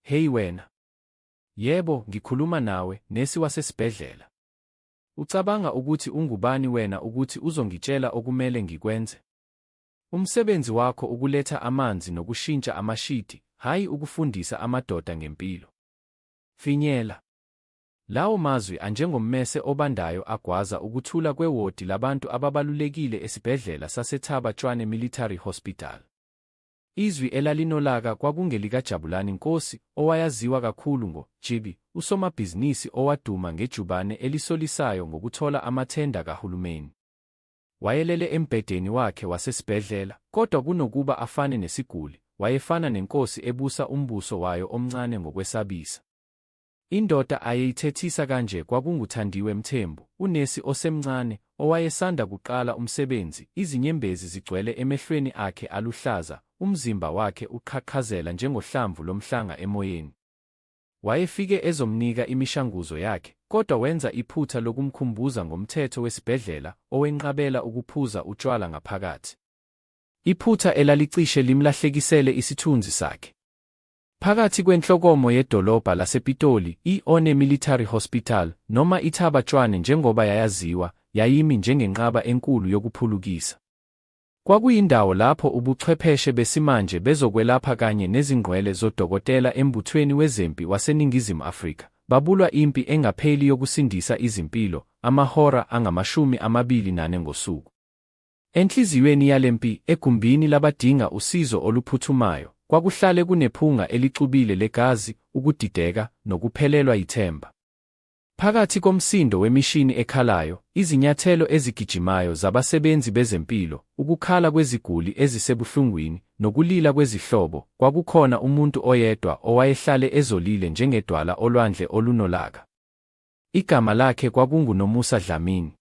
Hey wena. Yebo, ngikhuluma nawe, nesi wasesibhedlela. Ucabanga ukuthi ungubani wena ukuthi uzongitshela okumele ngikwenze? Umsebenzi wakho ukuletha amanzi nokushintsha amashidi, hhayi ukufundisa amadoda ngempilo. Finyela. Lawo mazwi anjengommese obandayo agwaza ukuthula kwewodi labantu ababalulekile esibhedlela saseThaba Tshwane Military Hospital. Izwi elalinolaka kwakungelikaJabulani Nkosi, owayaziwa kakhulu ngo Jibi, usomabhizinisi owaduma ngejubane elisolisayo ngokuthola amathenda kahulumeni. Wayelele embhedeni wakhe wasesibhedlela, kodwa kunokuba afane nesiguli, wayefana nenkosi ebusa umbuso wayo omncane ngokwesabisa. Indoda ayeyithethisa kanje kwakunguThandiwe Mthembu, unesi osemncane, owayesanda kuqala umsebenzi, izinyembezi zigcwele emehlweni akhe aluhlaza, umzimba wakhe uqhaqhazela njengohlamvu lomhlanga emoyeni. Wayefike ezomnika imishanguzo yakhe, kodwa wenza iphutha lokumkhumbuza ngomthetho wesibhedlela owenqabela ukuphuza utshwala ngaphakathi. Iphutha elalicishe limlahlekisele isithunzi sakhe. Phakathi kwenhlokomo yedolobha lasePitoli, i-One Military Hospital, noma iThaba Tshwane njengoba yayaziwa, yayimi njengenqaba enkulu yokuphulukisa. Kwakuyindawo lapho ubuchwepheshe besimanje bezokwelapha kanye nezingqwele zodokotela embuthweni wezempi waseNingizimu Afrika, babulwa impi engapheli yokusindisa izimpilo, amahora angama-24 ngosuku. Enhliziyweni yale mpi, egumbini labadinga usizo oluphuthumayo, kwakuhlale kunephunga elixubile legazi, ukudideka, nokuphelelwa yithemba. Phakathi komsindo wemishini ekhalayo, izinyathelo ezigijimayo zabasebenzi bezempilo, ukukhala kweziguli ezisebuhlungwini, nokulila kwezihlobo, kwakukhona umuntu oyedwa owayehlale ezolile njengedwala olwandle olunolaka. Igama lakhe kwakunguNomusa Dlamini.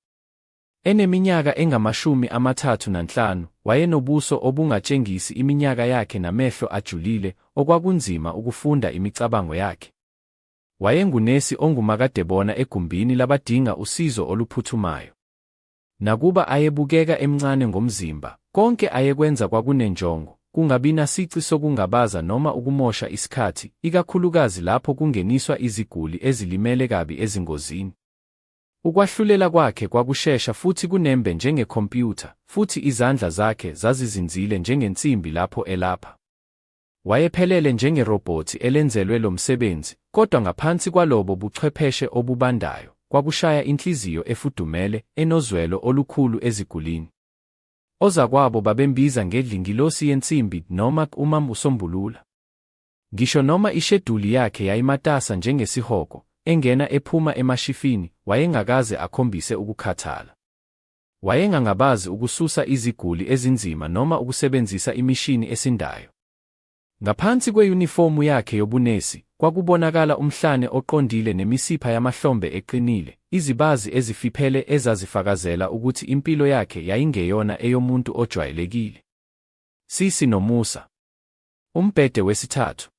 Eneminyaka engama-35, wayenobuso obungatshengisi iminyaka yakhe namehlo ajulile okwakunzima ukufunda imicabango yakhe. Wayengunesi ongumakadebona egumbini labadinga usizo oluphuthumayo. Nakuba ayebukeka emncane ngomzimba, konke ayekwenza kwakunenjongo, kungabinasici sokungabaza noma ukumosha isikhathi, ikakhulukazi lapho kungeniswa iziguli ezilimele kabi ezingozini. Ukwahlulela kwakhe kwakushesha futhi kunembe njengekhompyutha, futhi izandla zakhe zazizinzile njengensimbi lapho elapha. Wayephelele njengerobhothi elenzelwe lo msebenzi, kodwa ngaphansi kwalobo buchwepheshe obubandayo, kwakushaya inhliziyo efudumele, enozwelo olukhulu ezigulini. Ozakwabo babembiza ngedlingilosi yensimbi noma uMam uSombulula. Ngisho noma isheduli yakhe yayimatasa njengesihoko, engena ephuma emashifini, wayengakaze akhombise ukukhathala. Wayengangabazi ukususa iziguli ezinzima noma ukusebenzisa imishini esindayo. Ngaphansi kweyunifomu yakhe yobunesi, kwakubonakala umhlane oqondile nemisipha yamahlombe eqinile, izibazi ezifiphele ezazifakazela ukuthi impilo yakhe yayingeyona eyomuntu ojwayelekile. Sisi Nomusa. Umbhede wesithathu.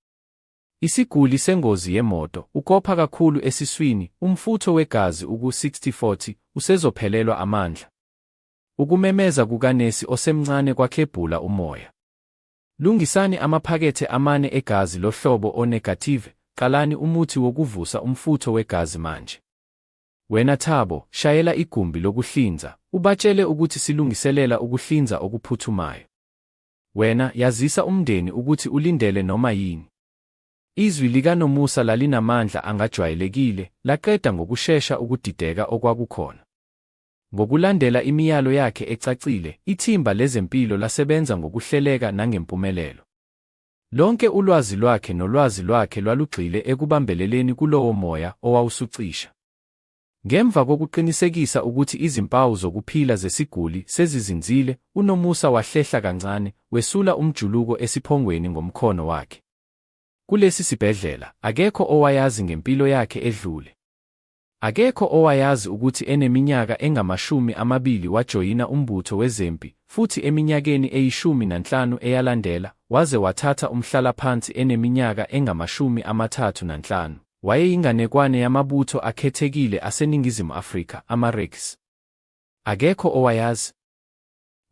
Isiguli sengozi yemoto, ukopha kakhulu esiswini, umfutho wegazi uku-60-40, usezophelelwa amandla. Ukumemeza kukanesi osemncane kwaklebhula umoya. Lungisani amaphakethe amane egazi lohlobo O-negative, qalani umuthi wokuvusa umfutho wegazi manje. Wena Thabo, shayela igumbi lokuhlinza, ubatshele ukuthi silungiselela ukuhlinza okuphuthumayo. Wena, yazisa umndeni ukuthi ulindele noma yini. Izwi likaNomusa lalinamandla angajwayelekile, laqeda ngokushesha ukudideka okwakukhona. Ngokulandela imiyalo yakhe ecacile, ithimba lezempilo lasebenza ngokuhleleka nangempumelelo. Lonke ulwazi lwakhe nolwazi lwakhe lwalugxile ekubambeleleni kulowo moya owawusucisha. Ngemva kokuqinisekisa ukuthi izimpawu zokuphila zesiguli sezizinzile, uNomusa wahlehla kancane, wesula umjuluko esiphongweni ngomkhono wakhe. Kulesi sibhedlela, akekho owayazi ngempilo yakhe edlule. Akekho owayazi ukuthi eneminyaka engama-20 wajoyina umbutho wezempi, futhi eminyakeni eyi-15 eyalandela, waze wathatha umhlalaphansi eneminyaka engama-35, wayeyinganekwane yamabutho akhethekile aseNingizimu Afrika, ama-Recce. Akekho owayazi.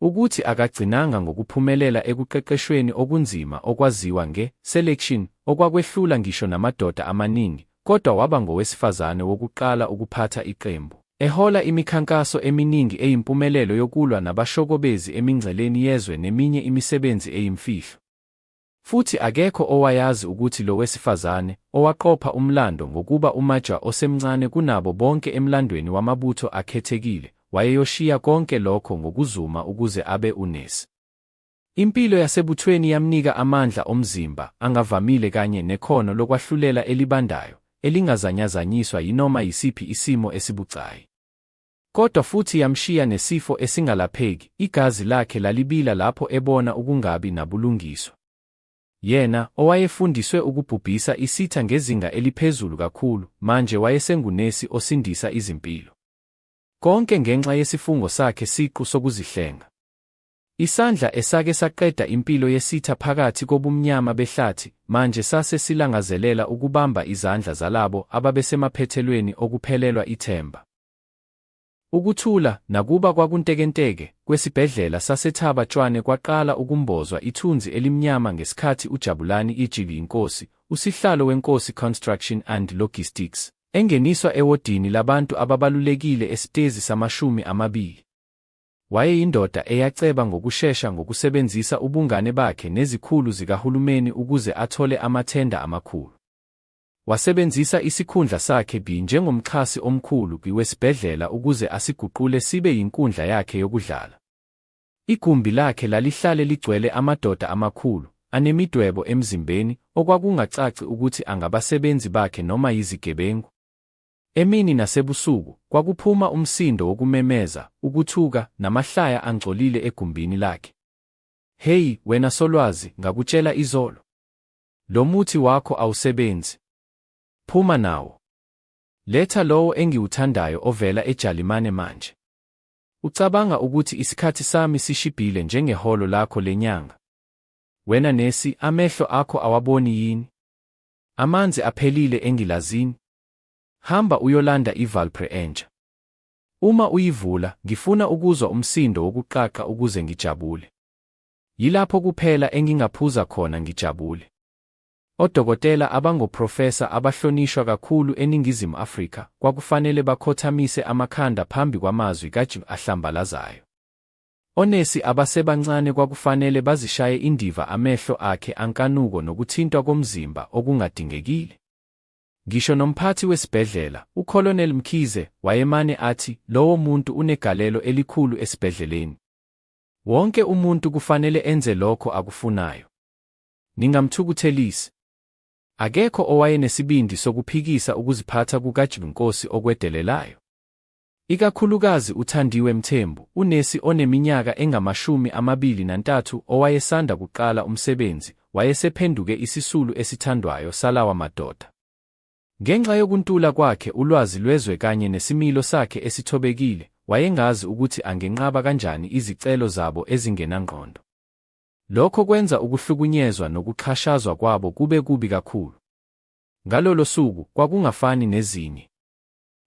Ukuthi akagcinanga ngokuphumelela ekuqeqeshweni okunzima okwaziwa nge-selection, Okwakwehlula ngisho namadoda amaningi, kodwa waba ngowesifazane wokuqala ukuphatha iqembu, ehola imikhankaso eminingi eyimpumelelo yokulwa nabashokobezi emingceleni yezwe neminye imisebenzi eyimfihlo. Futhi akekho owayazi ukuthi lo wesifazane, owaqopha umlando ngokuba uMajor osemncane kunabo bonke emlandweni wamabutho akhethekile, wayeyoshiya konke lokho ngokuzuma ukuze abe unesi. Impilo yasebuthweni yamnika amandla omzimba angavamile kanye nekhono lokwahlulela elibandayo, elingazanyazanyiswa yinoma yisiphi isimo esibucayi. Kodwa futhi yamshiya nesifo esingalapheki, igazi lakhe lalibila lapho ebona ukungabi nabulungiswa. Yena, owayefundiswe ukubhubhisa isitha ngezinga eliphezulu kakhulu, manje wayesengunesi osindisa izimpilo. Konke ngenxa yesifungo sakhe siqu sokuzihlenga. Isandla esake saqeda impilo yesitha phakathi kobumnyama behlathi, manje sase silangazelela ukubamba izandla zalabo ababesemaphethelweni okuphelelwa ithemba. Ukuthula, nakuba kwakuntekenteke, kwesibhedlela saseThaba Tshwane kwaqala ukumbozwa ithunzi elimnyama ngesikhathi uJabulani Ijiki Nkosi, usihlalo weNkosi Construction and Logistics, engeniswa ewodini labantu ababalulekile esitezi samashumi amabili. Wayeyindoda eyaceba ngokushesha ngokusebenzisa ubungane bakhe nezikhulu zikahulumeni ukuze athole amathenda amakhulu. Wasebenzisa isikhundla sakhe bi njengomxhasi omkhulu bi wesibhedlela ukuze asiguqule sibe yinkundla yakhe yokudlala. Igumbi lakhe lalihlale ligcwele amadoda amakhulu, anemidwebo emzimbeni, okwakungacaci ukuthi angabasebenzi bakhe noma yizigebengu. Emini nasebusuku, kwakuphuma umsindo wokumemeza, ukuthuka, namahlaya angcolile egumbini lakhe. Hey, wena solwazi, ngakutshela izolo. Lo muthi wakho awusebenzi. Phuma nawo. Letha lowo engiwuthandayo ovela eJalimane manje. Ucabanga ukuthi isikhathi sami sishibhile njengeholo lakho lenyanga? Wena nesi, amehlo akho awaboni yini? Amanzi aphelile engilazini. Hamba uyolanda iValpre entsha. Uma uyivula, ngifuna ukuzwa umsindo wokuqaqa ukuze ngijabule. Yilapho kuphela engingaphuza khona ngijabule. Odokotela abangoprofesa abahlonishwa kakhulu eNingizimu Afrika kwakufanele bakhothamise amakhanda phambi kwamazwi kaJim ahlambalazayo. Onesi abasebancane kwakufanele bazishaye indiva amehlo akhe ankanuko nokuthintwa komzimba okungadingekile. Ngisho nomphathi wesibhedlela, uColonel Mkhize, wayemane athi, Lowo muntu unegalelo elikhulu esibhedleleni. Wonke umuntu kufanele enze lokho akufunayo. Ningamthukuthelisi. Akekho owayenesibindi sokuphikisa ukuziphatha kukaJb Nkosi okwedelelayo. Ikakhulukazi uThandiwe Mthembu, unesi oneminyaka enga-23 owayesanda kuqala umsebenzi, wayesephenduke isisulu esithandwayo salawa madoda. Ngenxa yokuntula kwakhe ulwazi lwezwe kanye nesimilo sakhe esithobekile, wayengazi ukuthi angenqaba kanjani izicelo zabo ezingenangqondo. Lokho kwenza ukuhlukunyezwa nokuxhashazwa kwabo kube kubi kakhulu. Ngalolo suku, kwakungafani nezinye.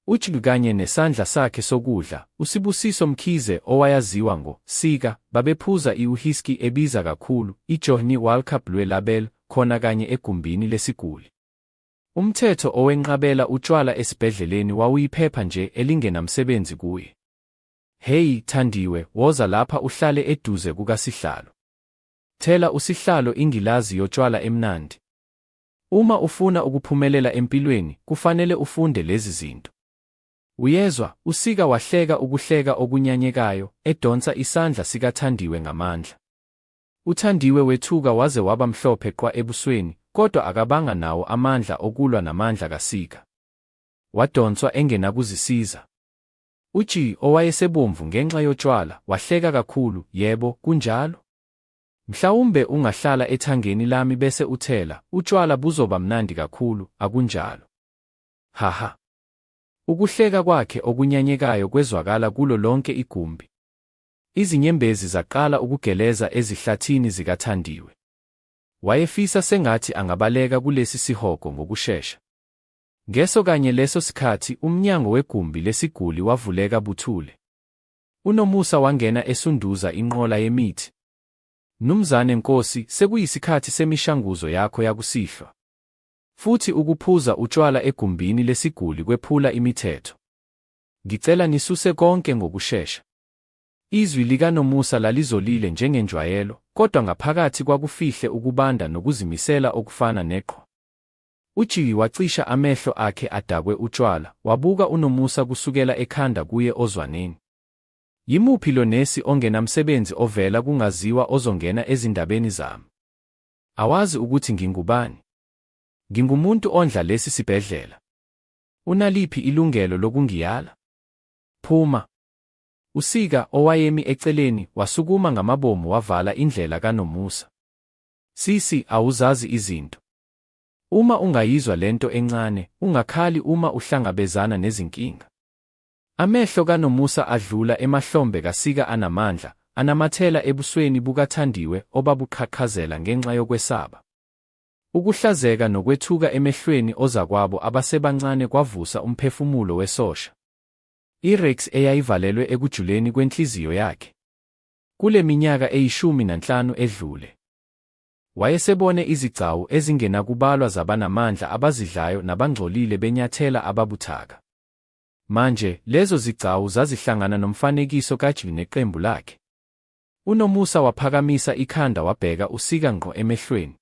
UJb kanye nesandla sakhe sokudla, uSibusiso Mkhize owayaziwa ngo Sika, babephuza iuhiski ebiza kakhulu, iJohnnie Walker Blue Label, khona kanye egumbini lesiguli. Umthetho owenqabela utshwala esibhedleleni wawuyiphepha nje elingenamsebenzi kuye. Hheyi, Thandiwe, woza lapha uhlale eduze kukasihlalo. Thela usihlalo ingilazi yotshwala emnandi. Uma ufuna ukuphumelela empilweni, kufanele ufunde lezi zinto. Uyezwa? USika wahleka ukuhleka okunyanyekayo, edonsa isandla sikaThandiwe ngamandla. UThandiwe wethuka waze waba mhlophe qwa ebusweni, kodwa akabanga nawo amandla okulwa namandla kaSika. Wadonswa engenakuzisiza. UG, owayesebomvu ngenxa yotshwala, wahleka kakhulu, Yebo, kunjalo. Mhlawumbe ungahlala ethangeni lami bese uthela, utshwala buzoba mnandi kakhulu, akunjalo? Haha. Ukuhleka kwakhe okunyanyekayo kwezwakala kulo lonke igumbi. Izinyembezi zaqala ukugeleza ezihlathini zikaThandiwe. Wayefisa sengathi angabaleka kulesi sihogo ngokushesha. Ngeso kanye leso sikhathi umnyango wegumbi lesiguli wavuleka buthule. UNomusa wangena esunduza inqola yemithi. Mnumzane Nkosi, sekuyisikhathi semishanguzo yakho yakusihlwa. Futhi ukuphuza utshwala egumbini lesiguli kwephula imithetho. Ngicela nisuse konke ngokushesha. Izwi likaNomusa lalizolile njengenjwayelo, kodwa ngaphakathi kwakufihle ukubanda nokuzimisela okufana neqhwa. UJiyi wacisha amehlo akhe adakwe utshwala, wabuka uNomusa kusukela ekhanda kuye ozwaneni. Yimuphi lo nesi ongenamsebenzi ovela kungaziwa ozongena ezindabeni zami? Awazi ukuthi ngingubani? Ngingumuntu ondla lesi sibhedlela. Unaliphi ilungelo lokungiyala? Phuma. USika, owayemi eceleni, wasukuma ngamabomu wavala indlela kaNomusa. Sisi, awuzazi izinto. Uma ungayizwa lento encane, ungakhali uma uhlangabezana nezinkinga. Amehlo kaNomusa adlula emahlombe kaSika anamandla, anamathela ebusweni bukaThandiwe obabuqhaqhazela ngenxa yokwesaba. Ukuhlazeka nokwethuka emehlweni ozakwabo abasebancane kwavusa umphefumulo wesosha. I-Rex eyayivalelwe ekujuleni kwenhliziyo yakhe. Kule minyaka eyishumi nanhlanu edlule, wayesebone izigcawu ezingenakubalwa zabanamandla abazidlayo nabangcolile benyathela ababuthaka. Manje, lezo zigcawu zazihlangana nomfanekiso kaJwi neqembu lakhe. UNomusa waphakamisa ikhanda wabheka uSika ngqo emehlweni.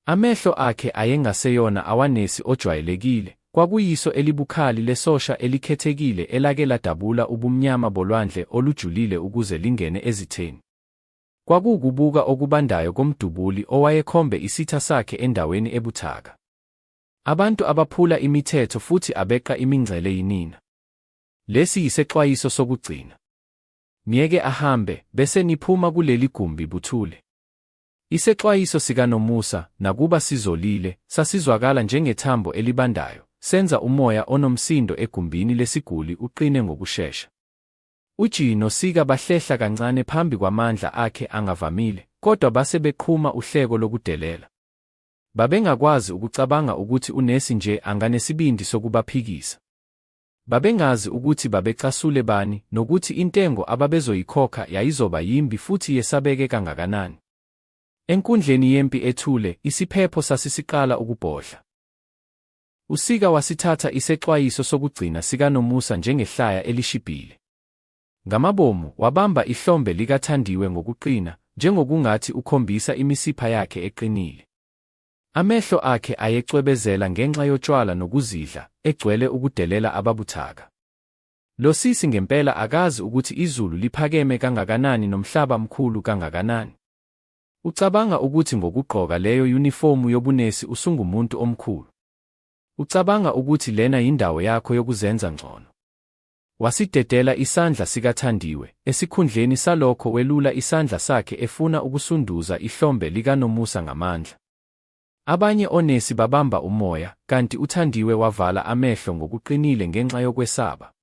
Amehlo akhe ayengaseyona awanesi ojwayelekile, kwakuyiso elibukhali lesosha elikhethekile elake ladabula ubumnyama bolwandle olujulile ukuze lingene ezitheni. Kwakuwukubuka okubandayo komdubuli owayekhombe isitha sakhe endaweni ebuthaka. Abantu abaphula imithetho futhi abeqa imingcele yinina. Lesi yisexwayiso sokugcina. Myeke ahambe, bese niphuma kuleli gumbi buthule. Isexwayiso sikaNomusa, nakuba sizolile, sasizwakala njengethambo elibandayo, senza umoya onomsindo egumbini lesiguli uqine ngokushesha. UJi noSika bahlehla kancane phambi kwamandla akhe angavamile, kodwa base beqhuma uhleko lokudelela. Babengakwazi ukucabanga ukuthi unesi nje anganesibindi sokubaphikisa. Babengazi ukuthi babecasule bani nokuthi intengo ababezoyikhokha yayizoba yimbi futhi yesabeke kangakanani. Enkundleni yempi ethule, isiphepho sasisiqala ukubhodla. USika wasithatha isexwayiso sokugcina sikaNomusa njengehlaya elishibhile. Ngamabomu, wabamba ihlombe likaThandiwe ngokuqina, njengokungathi ukhombisa imisipha yakhe eqinile. Amehlo akhe ayecwebezela ngenxa yotshwala nokuzidla, egcwele ukudelela ababuthaka. Lo sisi ngempela akazi ukuthi izulu liphakeme kangakanani nomhlaba mkhulu kangakanani. Ucabanga ukuthi ngokugqoka leyo yunifomu yobunesi usungumuntu omkhulu. Ucabanga ukuthi lena yindawo yakho yokuzenza ngcono. Wasidedela isandla sikaThandiwe, esikhundleni salokho welula isandla sakhe efuna ukusunduza ihlombe likaNomusa ngamandla. Abanye onesi babamba umoya, kanti uThandiwe wavala amehlo ngokuqinile ngenxa yokwesaba.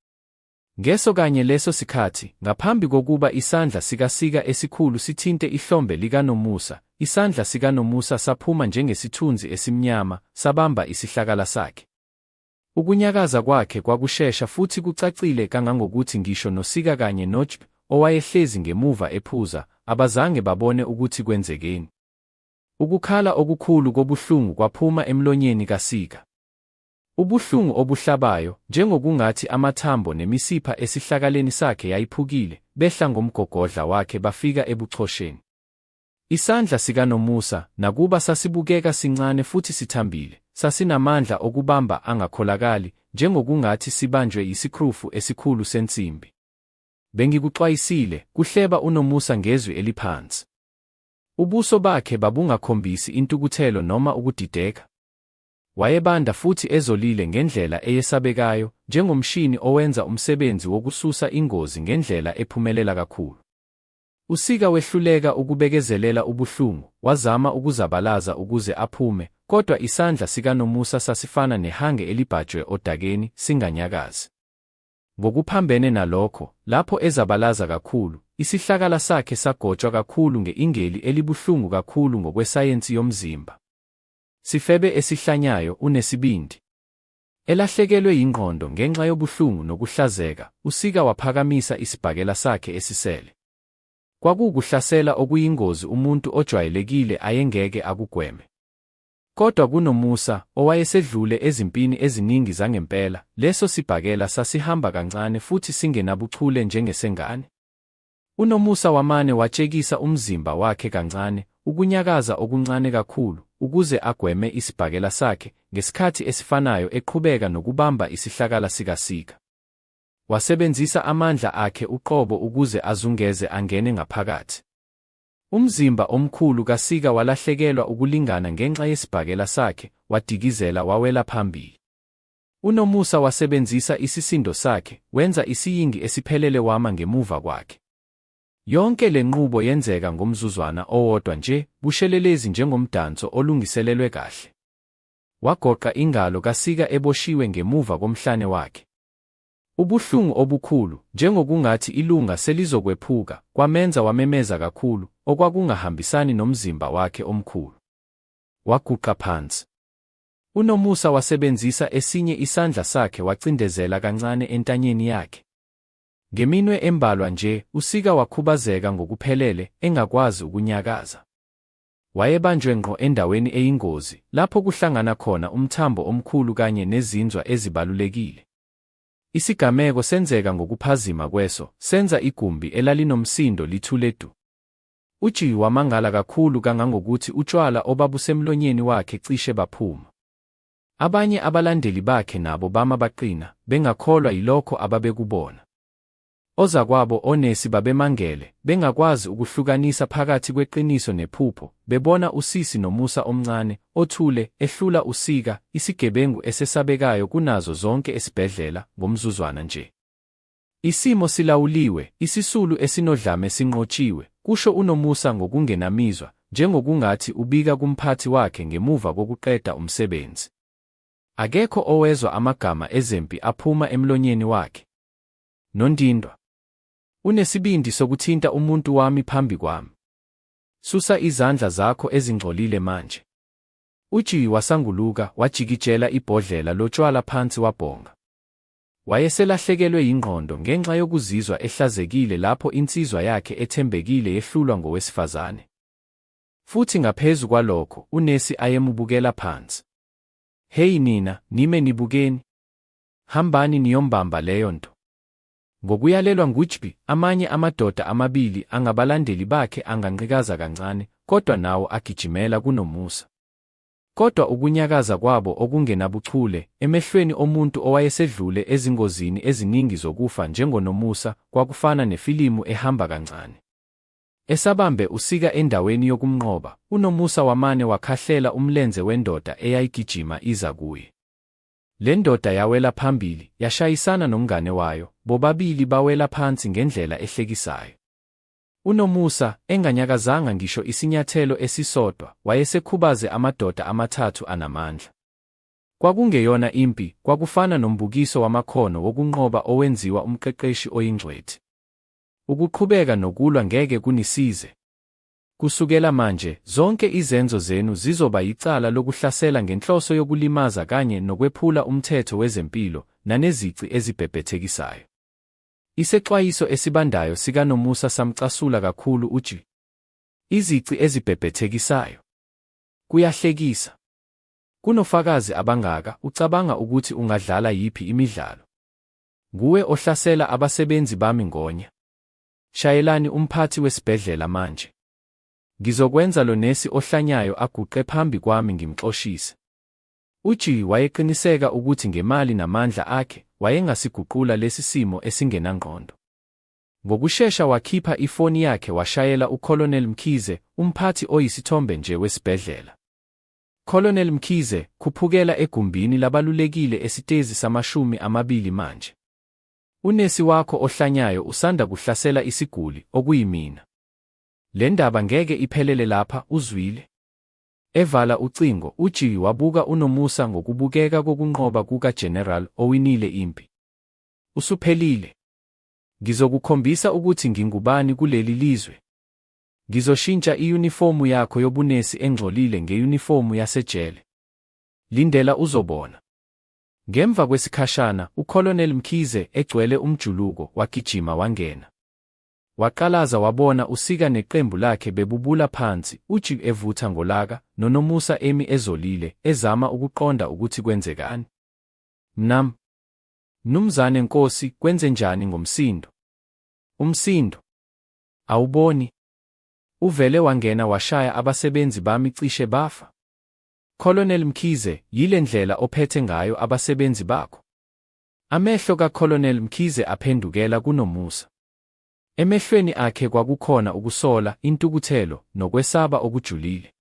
Ngeso kanye leso sikhathi, ngaphambi kokuba isandla sikaSika esikhulu sithinte ihlombe likaNomusa, isandla sikaNomusa saphuma njengesithunzi esimnyama, sabamba isihlakala sakhe. Ukunyakaza kwakhe kwakushesha futhi kucacile kangangokuthi ngisho noSika kanye noJp, owayehlezi ngemuva ephuza, abazange babone ukuthi kwenzekeni. Ukukhala okukhulu kobuhlungu kwaphuma emlonyeni kaSika. Ubuhlungu obuhlabayo, njengokungathi amathambo nemisipha esihlakaleni sakhe yayiphukile, behla ngomgogodla wakhe bafika ebuchosheni. Isandla sikaNomusa, nakuba sasibukeka sincane futhi sithambile, sasinamandla okubamba angakholakali, njengokungathi sibanjwe yisikrufu esikhulu sensimbi. Bengikuxwayisile, kuhleba uNomusa ngezwi eliphansi. Ubuso bakhe babungakhombisi intukuthelo noma ukudideka. Wayebanda futhi ezolile ngendlela eyesabekayo, njengomshini owenza umsebenzi wokususa ingozi ngendlela ephumelela kakhulu. USika wehluleka ukubekezelela ubuhlungu, wazama ukuzabalaza ukuze aphume, kodwa isandla sikaNomusa sasifana nehange elibhajwe odakeni, singanyakazi. Ngokuphambene nalokho, lapho ezabalaza kakhulu, isihlakala sakhe sagotshwa kakhulu nge-ingeli elibuhlungu kakhulu ngokwesayensi yomzimba. Sifebe esihlanyayo, unesibindi. Elahlekelwe yingqondo ngenxa yobuhlungu nokuhlazeka, uSika waphakamisa isibhakela sakhe esisele. Kwakuwukuhlasela okuyingozi umuntu ojwayelekile ayengeke akugweme. Kodwa kuNomusa, owayesedlule ezimpini eziningi zangempela, leso sibhakela sasihamba kancane futhi singenabuchule njengesengane. UNomusa wamane watshekisa umzimba wakhe kancane, ukunyakaza okuncane kakhulu, ukuze agweme isibhakela sakhe, ngesikhathi esifanayo eqhubeka nokubamba isihlakala sikaSika. Wasebenzisa amandla akhe uqobo ukuze azungeze angene ngaphakathi. Umzimba omkhulu kaSika walahlekelwa ukulingana ngenxa yesibhakela sakhe, wadikizela wawela phambili. UNomusa wasebenzisa isisindo sakhe, wenza isiyingi esiphelele wama ngemuva kwakhe. Yonke le nqubo yenzeka ngomzuzwana owodwa nje, bushelelezi njengomdanso olungiselelwe kahle. Wagoqa ingalo kaSika eboshiwe ngemuva komhlane wakhe. Ubuhlungu obukhulu, njengokungathi ilunga selizokwephuka, kwamenza wamemeza kakhulu, okwakungahambisani nomzimba wakhe omkhulu. Waguqa phansi. UNomusa wasebenzisa esinye isandla sakhe wacindezela kancane entanyeni yakhe. Ngeminwe embalwa nje, uSika wakhubazeka ngokuphelele, engakwazi ukunyakaza. Wayebanjwe ngqo endaweni eyingozi, lapho kuhlangana khona umthambo omkhulu kanye nezinzwa ezibalulekile. Isigameko senzeka ngokuphazima kweso, senza igumbi elalinomsindo lithule du. UJi wamangala kakhulu kangangokuthi utshwala obabusemlonyeni wakhe cishe baphuma. Abanye abalandeli bakhe nabo bama baqina, bengakholwa yilokho ababekubona. Ozakwabo onesi babemangele, bengakwazi ukuhlukanisa phakathi kweqiniso nephupho, bebona usisi nomusa omncane, othule, ehlula uSika, isigebengu esesabekayo kunazo zonke esibhedlela, ngomzuzwana nje. Isimo silawuliwe, isisulu esinodlame sinqotshiwe, kusho uNomusa ngokungenamizwa, njengokungathi ubika kumphathi wakhe ngemuva kokuqeda umsebenzi. Akekho owezwa amagama ezempi aphuma emlonyeni wakhe. Nondindwa. Unesibindi sokuthinta umuntu wami phambi kwami. Susa izandla zakho ezingcolile manje. UJi wasanguluka, wajikijela ibhodlela lotshwala phansi wabhonga. Wayeselahlekelwe yingqondo ngenxa yokuzizwa ehlazekile lapho insizwa yakhe ethembekile yehlulwa ngowesifazane. Futhi ngaphezu kwalokho, unesi ayemubukela phansi. Hheyi nina, nime nibukeni? Hambani niyombamba leyo nto. Ngokuyalelwa nguJbi, amanye amadoda amabili angabalandeli bakhe anganqikaza kancane, kodwa nawo agijimela kuNomusa. Kodwa ukunyakaza kwabo okungenabuchule, emehlweni omuntu owayesedlule ezingozini eziningi zokufa njengoNomusa, kwakufana nefilimu ehamba kancane. Esabambe uSika endaweni yokumnqoba, uNomusa wamane wakhahlela umlenze wendoda eyayigijima iza kuye. Le ndoda yawela phambili, yashayisana nomngane wayo, bobabili bawela phansi ngendlela ehlekisayo. UNomusa, enganyakazanga ngisho isinyathelo esisodwa, wayesekhubaze amadoda amathathu anamandla. Kwakungeyona impi, kwakufana nombukiso wamakhono wokunqoba owenziwa umqeqeshi oyingcweti. Ukuqhubeka nokulwa ngeke kunisize. Kusukela manje, zonke izenzo zenu zizoba yicala lokuhlasela ngenhloso yokulimaza kanye nokwephula umthetho wezempilo nanezici ezibhebhethekisayo. Isexwayiso esibandayo sikaNomusa samcasula kakhulu uJi. Izici ezibhebhethekisayo? Kuyahlekisa. Kunofakazi abangaka, ucabanga ukuthi ungadlala yiphi imidlalo? Nguwe ohlasela abasebenzi bami ngonya. Shayelani umphathi wesibhedlela manje. Ngizokwenza lo nesi ohlanyayo aguqe phambi kwami ngimxoshise. UJi wayeqiniseka ukuthi ngemali namandla akhe, wayengasiguqula lesi simo esingenangqondo. Ngokushesha wakhipha ifoni yakhe washayela uColonel Mkhize, umphathi oyisithombe nje wesibhedlela. Colonel Mkhize, khuphukela egumbini labalulekile esitezi samashumi amabili manje. Unesi wakho ohlanyayo usanda kuhlasela isiguli, okuyimina. Le ndaba ngeke iphelele lapha, uzwile? Evala ucingo, uJi wabuka uNomusa ngokubukeka kokunqoba kuka-General owinile impi. Usuphelile. Ngizokukhombisa ukuthi ngingubani kuleli lizwe. Ngizoshintsha iyunifomu yakho yobunesi engcolile ngeyunifomu yasejele. Lindela uzobona. Ngemva kwesikhashana, uColonel Mkhize, egcwele umjuluko, wagijima wangena. Waqalaza wabona uSika neqembu lakhe bebubula phansi, uJig evutha ngolaka, noNomusa emi ezolile, ezama ukuqonda ukuthi kwenzekani. Mnam. Mnumzane Nkosi, kwenzenjani ngomsindo? Umsindo? Awuboni? Uvele wangena washaya abasebenzi bami cishe bafa. Colonel Mkhize, yile ndlela ophethe ngayo abasebenzi bakho? Amehlo kaColonel Mkhize aphendukela kuNomusa. Emehlweni akhe kwakukhona ukusola, intukuthelo, nokwesaba okujulile.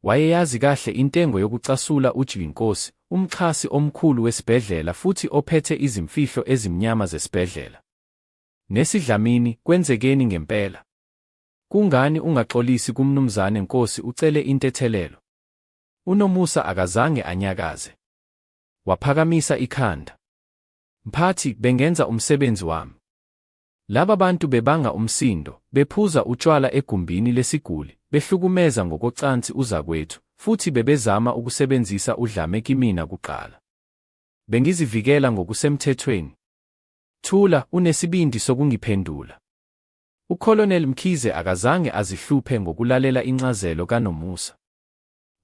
Wayeyazi kahle intengo yokucasula uJvinkosi, umxhasi omkhulu wesibhedlela futhi ophethe izimfihlo ezimnyama zesibhedlela. Nesi Dlamini, kwenzekeni ngempela? Kungani ungaxolisi kuMnumzane Nkosi ucele intethelelo? UNomusa akazange anyakaze. Waphakamisa ikhanda. Mphathi, bengenza umsebenzi wami. Laba bantu bebanga umsindo, bephuza utshwala egumbini lesiguli, behlukumeza ngokocansi uzakwethu, futhi bebezama ukusebenzisa udlame kimina kuqala. Bengizivikela ngokusemthethweni. Thula, unesibindi sokungiphendula. UColonel Mkhize akazange azihluphe ngokulalela incazelo kaNomusa.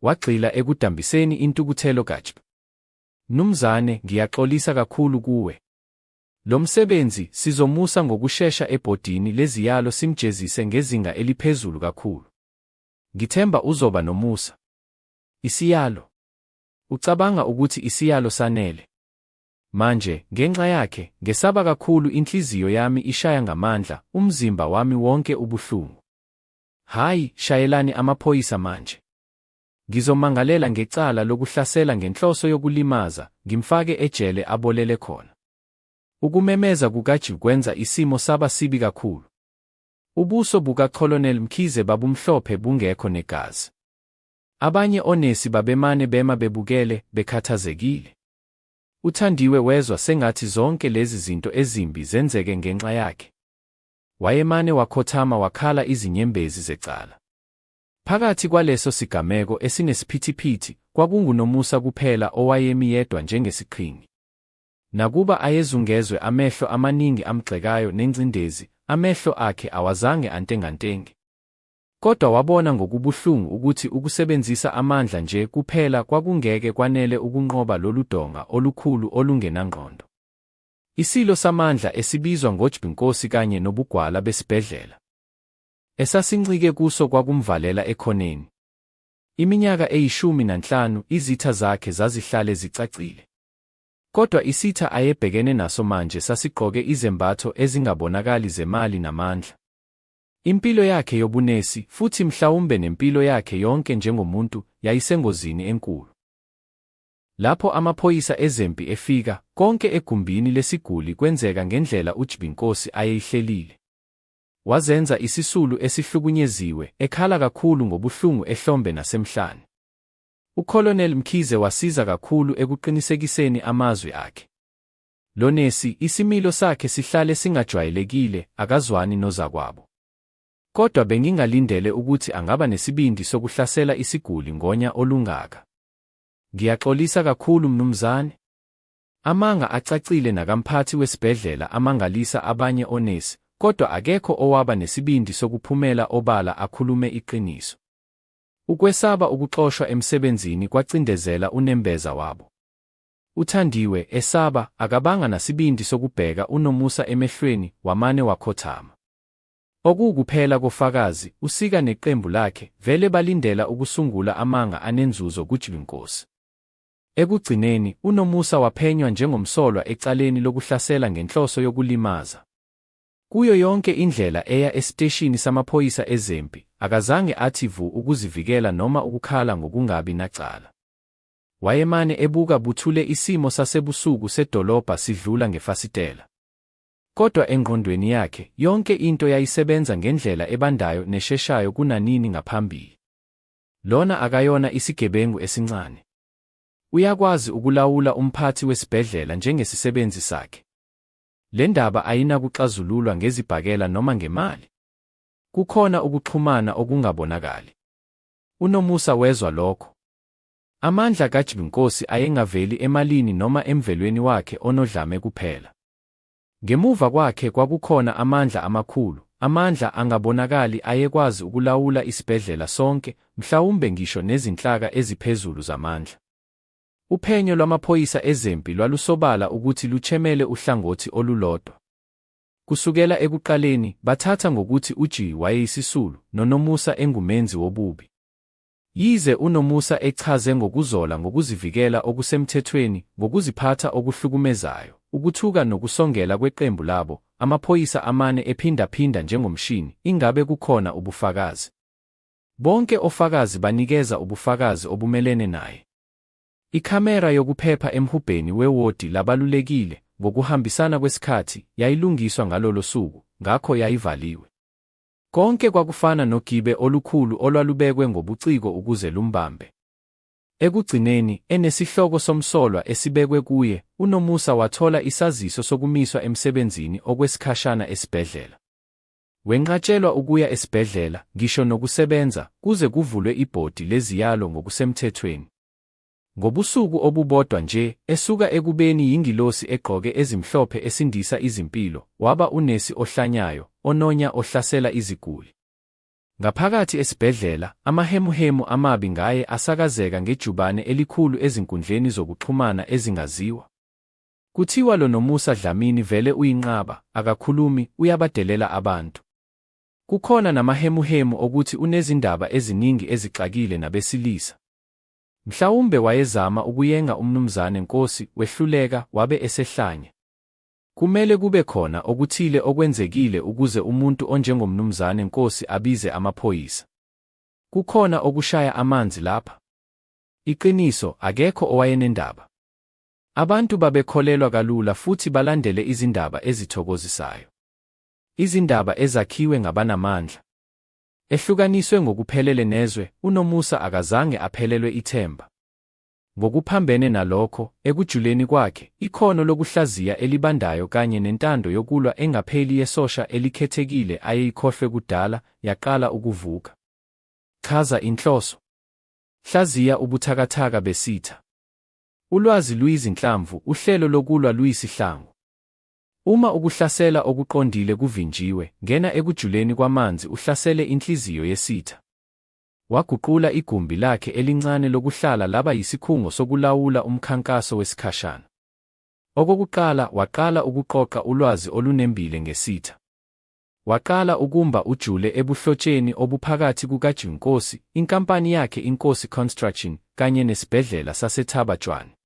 Wagxila ekudambiseni intukuthelo kaJp. Mnumzane, ngiyaxolisa kakhulu kuwe. Lo msebenzi sizomusa ngokushesha ebhodini leziyalo simjezise ngezinga eliphezulu kakhulu. Ngithemba uzoba nomusa. Isiyalo. Ucabanga ukuthi isiyalo sanele? Manje, ngenxa yakhe, ngesaba kakhulu inhliziyo yami ishaya ngamandla, umzimba wami wonke ubuhlungu. Hhayi, shayelani amaphoyisa manje. Ngizomangalela ngecala lokuhlasela ngenhloso yokulimaza, ngimfake ejele abolele khona. Ukumemeza kukaJill kwenza isimo saba sibi kakhulu. Ubuso bukaColonel Mkhize babumhlophe bungekho negazi. Abanye onesi babemane bema bebukele, bekhathazekile. UThandiwe wezwa sengathi zonke lezi zinto ezimbi zenzeke ngenxa yakhe. Wayemane wakhothama wakhala izinyembezi zecala. Phakathi kwaleso sigameko esinesiphithiphithi, kwakunguNomusa kuphela owayemi yedwa njengesiqhingi. Nakuba ayezungezwe amehlo amaningi amgxekayo nengcindezi, amehlo akhe awazange antengantenge. Kodwa wabona ngokubuhlungu ukuthi ukusebenzisa amandla nje kuphela kwakungeke kwanele ukunqoba lolu donga olukhulu olungenangqondo. Isilo samandla esibizwa ngoJbinkosi kanye nobugwala besibhedlela. Esasincike kuso kwakumvalela ekhoneni. Iminyaka eyishumi nanhlanu izitha zakhe zazihlale zicacile. Kodwa isitha ayebhekene naso manje sasigqoke izembatho ezingabonakali zemali namandla. Impilo yakhe yobunesi, futhi mhlawumbe nempilo yakhe yonke njengomuntu, yayisengozini enkulu. Lapho amaphoyisa ezempi efika, konke egumbini lesiguli kwenzeka ngendlela uJbinkosi ayeyihlelile. Wazenza isisulu esihlukunyeziwe, ekhala kakhulu ngobuhlungu ehlombe nasemhlane. UColonel Mkhize wasiza kakhulu ekuqinisekiseni amazwi akhe. Lo nesi, isimilo sakhe sihlale singajwayelekile, akazwani nozakwabo. Kodwa bengingalindele ukuthi angaba nesibindi sokuhlasela isiguli ngonya olungaka. Ngiyaxolisa kakhulu mnumzane. Amanga acacile nakamphathi wesibhedlela amangalisa abanye onesi, kodwa akekho owaba nesibindi sokuphumela obala akhulume iqiniso. Ukwesaba ukuxoshwa emsebenzini kwacindezela unembeza wabo. UThandiwe, esaba, akabanga nasibindi sokubheka uNomusa emehlweni, wamane wakhothama. Okuwukuphela kofakazi, uSika neqembu lakhe, vele balindela ukusungula amanga anenzuzo kuJbinkosi. Ekugcineni, uNomusa waphenywa njengomsolwa ecaleni lokuhlasela ngenhloso yokulimaza. Kuyo yonke indlela eya esiteshini samaphoyisa ezempi, akazange athi vu ukuzivikela noma ukukhala ngokungabi nacala. Wayemane ebuka buthule isimo sasebusuku sedolobha sidlula ngefasitela. Kodwa engqondweni yakhe, yonke into yayisebenza ngendlela ebandayo nesheshayo kunanini ngaphambili. Lona akayona isigebengu esincane. Uyakwazi ukulawula umphathi wesibhedlela njengesisebenzi sakhe. Le ndaba ayinakuxazululwa ngezibhakela noma ngemali. Kukhona ukuxhumana okungabonakali. UNomusa wezwa lokho. Amandla kaJbinkosi ayengaveli emalini noma emvelweni wakhe onodlame kuphela. Ngemuva kwakhe kwakukhona amandla amakhulu, amandla angabonakali ayekwazi ukulawula isibhedlela sonke, mhlawumbe ngisho nezinhlaka eziphezulu zamandla. Uphenyo lwamaphoyisa ezempi lwalusobala ukuthi luchemele uhlangothi olulodwa. Kusukela ekuqaleni, bathatha ngokuthi uG wayeyisisulu, noNomusa engumenzi wobubi. Yize uNomusa echaze ngokuzola ngokuzivikela okusemthethweni ngokuziphatha okuhlukumezayo, ukuthuka nokusongela kweqembu labo, amaphoyisa amane ephindaphinda njengomshini, Ingabe kukhona ubufakazi? Bonke ofakazi banikeza ubufakazi obumelene naye. Ikhamera yokuphepha emhubheni wewodi labalulekile, ngokuhambisana kwesikhathi, yayilungiswa ngalolo suku, ngakho yayivaliwe. Konke kwakufana nogibe olukhulu olwalubekwe ngobuciko ukuze lumbambe. Ekugcineni, enesihloko somsolwa esibekwe kuye, uNomusa wathola isaziso sokumiswa emsebenzini okwesikhashana esibhedlela. Wenqatshelwa ukuya esibhedlela, ngisho nokusebenza, kuze kuvulwe ibhodi leziyalo ngokusemthethweni. Ngobusuku obubodwa nje, esuka ekubeni yingilosi egqoke ezimhlophe esindisa izimpilo, waba unesi ohlanyayo, ononya ohlasela iziguli. Ngaphakathi esibhedlela, amahemuhemu amabi ngaye asakazeka ngejubane elikhulu ezinkundleni zokuxhumana ezingaziwa. Kuthiwa lo Nomusa Dlamini vele uyinqaba, akakhulumi, uyabadelela abantu. Kukhona namahemuhemu okuthi unezindaba eziningi ezixakile nabesilisa. Mhlawumbe wayezama ukuyenga uMnumzane Nkosi, wehluleka, wabe esehlanya. Kumele kube khona okuthile okwenzekile ukuze umuntu onjengoMnumzane Nkosi abize amaphoyisa. Kukhona okushaya amanzi lapha. Iqiniso, akekho owayenendaba. Abantu babekholelwa kalula futhi balandele izindaba ezithokozisayo. Izindaba ezakhiwe ngabanamandla. Ehlukaniswe ngokuphelele nezwe, uNomusa akazange aphelelwe ithemba. Ngokuphambene nalokho, ekujuleni kwakhe, ikhono lokuhlaziya elibandayo kanye nentando yokulwa engapheli yesosha elikhethekile ayeyikhohlwe kudala, yaqala ukuvuka. Chaza inhloso. Hlaziya ubuthakathaka besitha. Ulwazi luyizinhlamvu, uhlelo lokulwa luyisihlangu. Uma ukuhlasela okuqondile kuvinjiwe, ngena ekujuleni kwamanzi uhlasele inhliziyo yesitha. Waguqula igumbi lakhe elincane lokuhlala laba yisikhungo sokulawula umkhankaso wesikhashana. Okokuqala, waqala ukuqoqa ulwazi olunembile ngesitha. Waqala ukumba ujule ebuhlotsheni obuphakathi kukaJnkosi, inkampani yakhe iNkosi Construction, kanye nesibhedlela saseThaba Tshwane.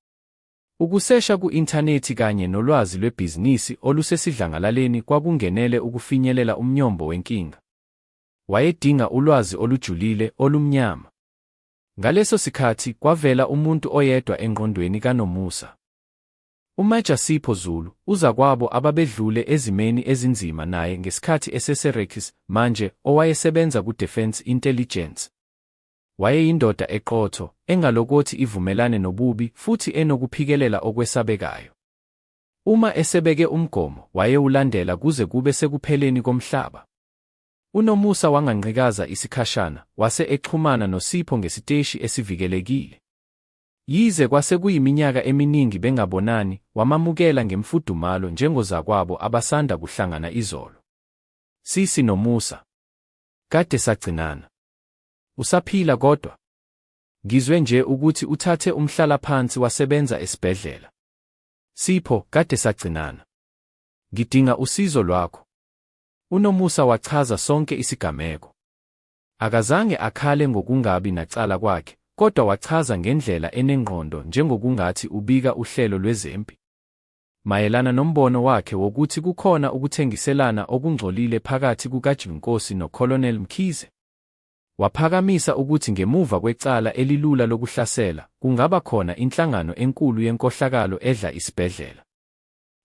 Ukusesha ku-inthanethi kanye nolwazi lwebhizinisi olusesidlangalaleni kwakungenele ukufinyelela umnyombo wenkinga. Wayedinga ulwazi olujulile, olumnyama. Ngaleso sikhathi, kwavela umuntu oyedwa engqondweni kaNomusa. UMajor Sipho Zulu, uzakwabo ababedlule ezimeni ezinzima naye ngesikhathi eseseRekis, manje owayesebenza ku-Defence Intelligence. Wayeyindoda eqotho, engalokothi ivumelane nobubi futhi enokuphikelela okwesabekayo. Uma esebeke umgomo, wayewulandela kuze kube sekupheleni komhlaba. UNomusa wanganqikaza isikhashana, wase exhumana noSipho ngesiteshi esivikelekile. Yize kwase kuyiminyaka eminingi bengabonani, wamamukela ngemfudumalo njengozakwabo abasanda kuhlangana izolo. Sisi Nomusa. Kade sagcinana. Usaphila kodwa? Ngizwe nje ukuthi uthathe umhlalaphansi wasebenza esibhedlela. Sipho, kade sagcinana. Ngidinga usizo lwakho. UNomusa wachaza sonke isigameko. Akazange akhale ngokungabi nacala kwakhe, kodwa wachaza ngendlela enengqondo njengokungathi ubika uhlelo lwezempi. Mayelana nombono wakhe wokuthi kukhona ukuthengiselana okungcolile phakathi kukaJnkosi noColonel Mkhize. Waphakamisa ukuthi ngemuva kwecala elilula lokuhlasela, kungaba khona inhlangano enkulu yenkohlakalo edla isibhedlela.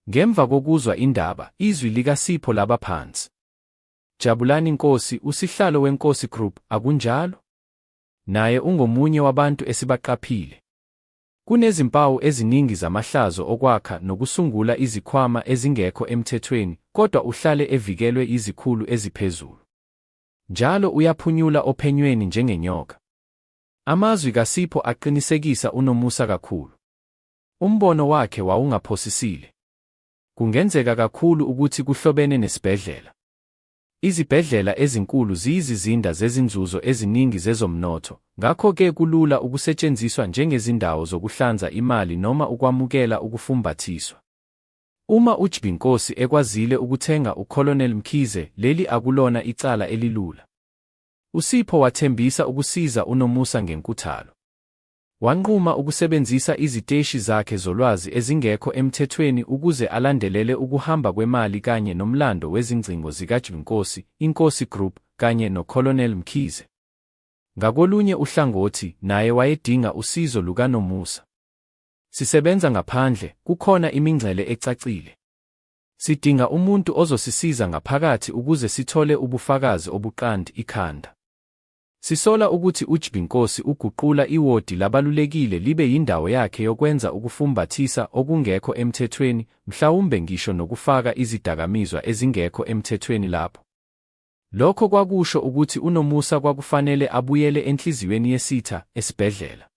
Ngemva kokuzwa indaba, izwi likaSipho laba phansi. Jabulani Nkosi, usihlalo weNkosi Group, akunjalo? Naye ungomunye wabantu esibaqaphile. Kunezimpawu eziningi zamahlazo okwakha nokusungula izikhwama ezingekho emthethweni, kodwa uhlale evikelwe yizikhulu eziphezulu. Njalo uyaphunyula ophenyweni njengenyoka. Amazwi kaSipho aqinisekisa uNomusa kakhulu. Umbono wakhe wawungaphosisile. Kungenzeka kakhulu ukuthi kuhlobene nesibhedlela. Izibhedlela ezinkulu ziyizizinda zezinzuzo eziningi zezomnotho, ngakho-ke kulula ukusetshenziswa njengezindawo zokuhlanza imali noma ukwamukela ukufumbathiswa. Uma uJbinkosi ekwazile ukuthenga uColonel Mkhize, leli akulona icala elilula. USipho wathembisa ukusiza uNomusa ngenkuthalo. Wanquma ukusebenzisa iziteshi zakhe zolwazi ezingekho emthethweni ukuze alandelele ukuhamba kwemali kanye nomlando wezingcingo zikaJbinkosi, Inkosi Group, kanye noColonel Mkhize. Ngakolunye uhlangothi, naye wayedinga usizo lukaNomusa. Sisebenza ngaphandle, kukhona imingcele ecacile. Sidinga umuntu ozosisiza ngaphakathi ukuze sithole ubufakazi obuqand ikhanda. Sisola ukuthi uJbinkosi uguqula iwodi labalulekile libe yindawo yakhe yokwenza ukufumbathisa okungekho emthethweni, mhlawumbe ngisho nokufaka izidakamizwa ezingekho emthethweni lapho. Lokho kwakusho ukuthi uNomusa kwakufanele abuyele enhliziyweni yesitha, esibhedlela.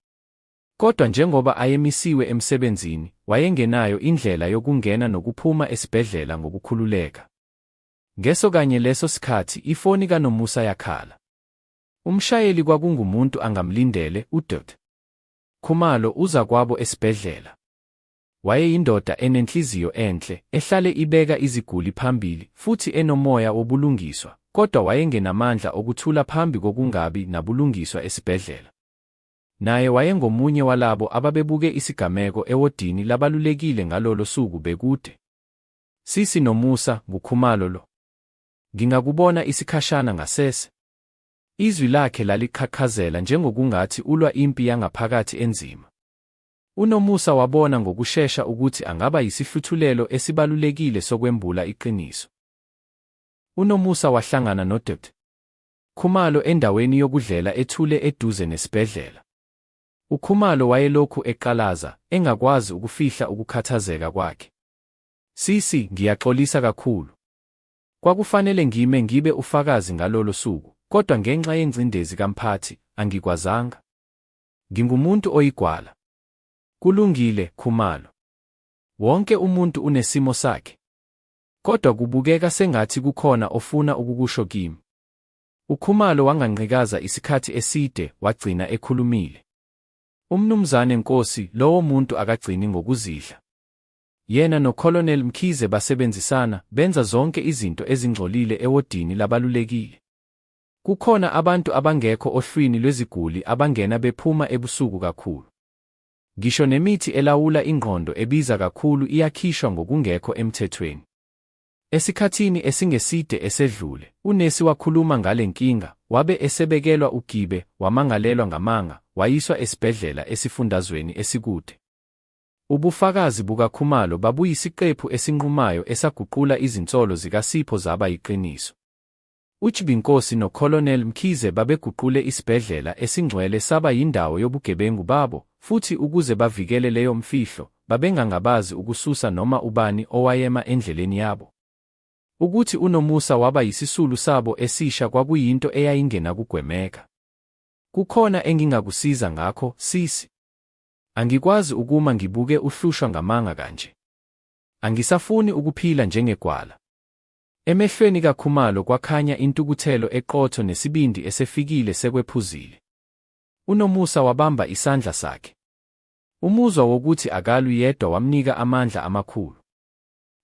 Kodwa njengoba ayemisiwe emsebenzini, wayengenayo indlela yokungena nokuphuma esibhedlela ngokukhululeka. Ngeso kanye leso sikhathi, ifoni kaNomusa yakhala. Umshayeli kwakungumuntu angamlindele, uDkt. Khumalo, uzakwabo esibhedlela. Wayeyindoda enenhliziyo enhle, ehlale ibeka iziguli phambili, futhi enomoya wobulungiswa, kodwa wayengenamandla okuthula phambi kokungabi nabulungiswa esibhedlela. Naye wayengomunye walabo ababebuke isigameko ewodini labalulekile ngalolo suku bekude. Sisi Nomusa, nguKhumalo lo. Ngingakubona isikhashana ngasese? Izwi lakhe laliqhaqhazela njengokungathi ulwa impi yangaphakathi enzima. UNomusa wabona ngokushesha ukuthi angaba yisihluthulelo esibalulekile sokwembula iqiniso. UNomusa wahlangana noDkt. Khumalo endaweni yokudlela ethule eduze nesibhedlela. UKhumalo wayelokhu eqalaza, engakwazi ukufihla ukukhathazeka kwakhe. Sisi, ngiyaxolisa kakhulu. Kwakufanele ngime ngibe ufakazi ngalolo suku, kodwa ngenxa yengcindezi kamphathi, angikwazanga. Ngingumuntu oyigwala. Kulungile, Khumalo. Wonke umuntu unesimo sakhe. Kodwa kubukeka sengathi kukhona ofuna ukukusho kimi. UKhumalo wanganqikaza isikhathi eside, wagcina ekhulumile. UMnumzane Nkosi, lowo muntu akagcini ngokuzidla. Yena noColonel Mkhize basebenzisana, benza zonke izinto ezingcolile ewodini labalulekile. Kukhona abantu abangekho ohlwini lweziguli abangena bephuma ebusuku kakhulu. Ngisho nemithi elawula ingqondo ebiza kakhulu iyakhishwa ngokungekho emthethweni. Esikhathini esingeside esedlule, unesi wakhuluma ngale nkinga, wabe esebekelwa ugibe, wamangalelwa ngamanga, wayiswa esibhedlela esifundazweni esikude. Ubufakazi bukaKhumalo babuyisiqephu esinqumayo esaguqula izinsolo zikaSipho zaba yiqiniso. UJbinkosi noColonel Mkhize babeguqule isibhedlela esingcwele saba yindawo yobugebengu babo, futhi ukuze bavikele leyo mfihlo, babengangabazi ukususa noma ubani owayema endleleni yabo. Ukuthi uNomusa waba yisisulu sabo esisha kwakuyinto eyayingenakugwemeka. Kukhona engingakusiza ngakho, sisi? Angikwazi ukuma ngibuke uhlushwa ngamanga kanje. Angisafuni ukuphila njengegwala. Emehlweni kaKhumalo kwakhanya intukuthelo eqotho nesibindi esefikile sekwephuzile. UNomusa wabamba isandla sakhe. Umuzwa wokuthi akalwi yedwa wamnika amandla amakhulu.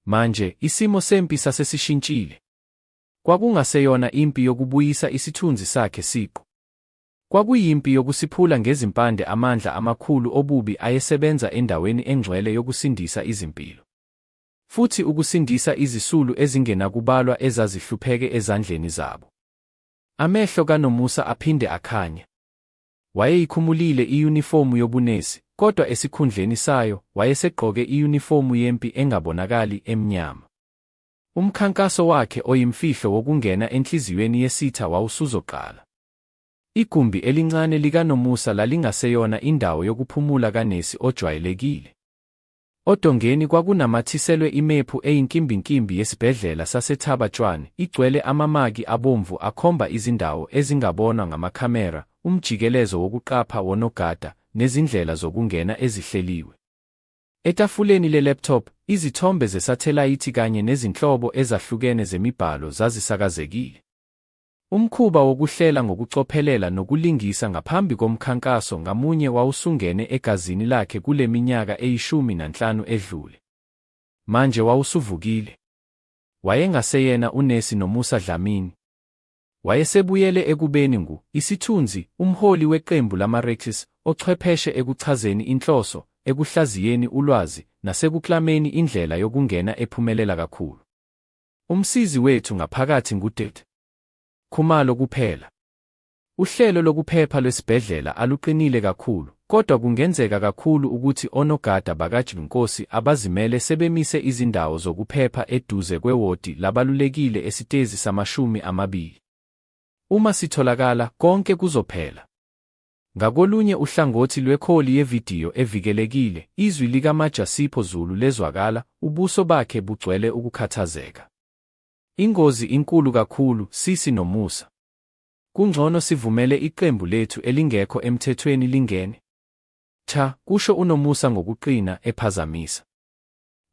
Manje, isimo sempi sasesishintshile. Kwakungaseyona impi yokubuyisa isithunzi sakhe siqu. Kwakuyimpi yokusiphula ngezimpande amandla amakhulu obubi ayesebenza endaweni engcwele yokusindisa izimpilo. Futhi ukusindisa izisulu ezingenakubalwa ezazihlupheke ezandleni zabo. Amehlo kaNomusa aphinde akhanya. Wayeyikhumulile iyunifomu yobunesi, kodwa esikhundleni sayo, wayesegqoke iyunifomu yempi engabonakali, emnyama. Umkhankaso wakhe oyimfihlo wokungena enhliziyweni yesitha wawusuzoqala. Igumbi elincane likaNomusa lalingaseyona indawo yokuphumula kanesi ojwayelekile. Odongeni kwakunamathiselwe imephu eyinkimbinkimbi yesibhedlela saseThaba Tshwane, igcwele amamaki abomvu akhomba izindawo ezingabonwa ngamakhamera, umjikelezo wokuqapha wonogada, nezindlela zokungena ezihleliwe. Etafuleni le-laptop, izithombe zesathelayithi kanye nezinhlobo ezahlukene zemibhalo zazisakazekile. Umkhuba wokuhlela ngokucophelela nokulingisa ngaphambi komkhankaso ngamunye wawusungene egazini lakhe kule minyaka eyi-15 edlule. Manje wawusuvukile. Wayengaseyena unesi Nomusa Dlamini. Wayesebuyele ekubeni ngu, isithunzi, umholi weqembu lama-Recce, ochwepheshe ekuchazeni inhloso, ekuhlaziyeni ulwazi, nasekuklameni indlela yokungena ephumelela kakhulu. Umsizi wethu ngaphakathi nguDkt. Khumalo kuphela. Uhlelo lokuphepha lwesibhedlela aluqinile kakhulu, kodwa kungenzeka kakhulu ukuthi onogada bakaDj Nkosi abazimele sebemise izindawo zokuphepha eduze kwewodi labalulekile esitezi sama-20. Uma sitholakala, konke kuzophela. Ngakolunye uhlangothi lwekholi yevidiyo evikelekile, izwi likaMaja Sipho Zulu lezwakala, ubuso bakhe bugcwele ukukhathazeka. Ingozi inkulu kakhulu, sisi Nomusa. Kungcono sivumele iqembu lethu elingekho emthethweni lingene. Cha, kusho uNomusa ngokuqina, ephazamisa.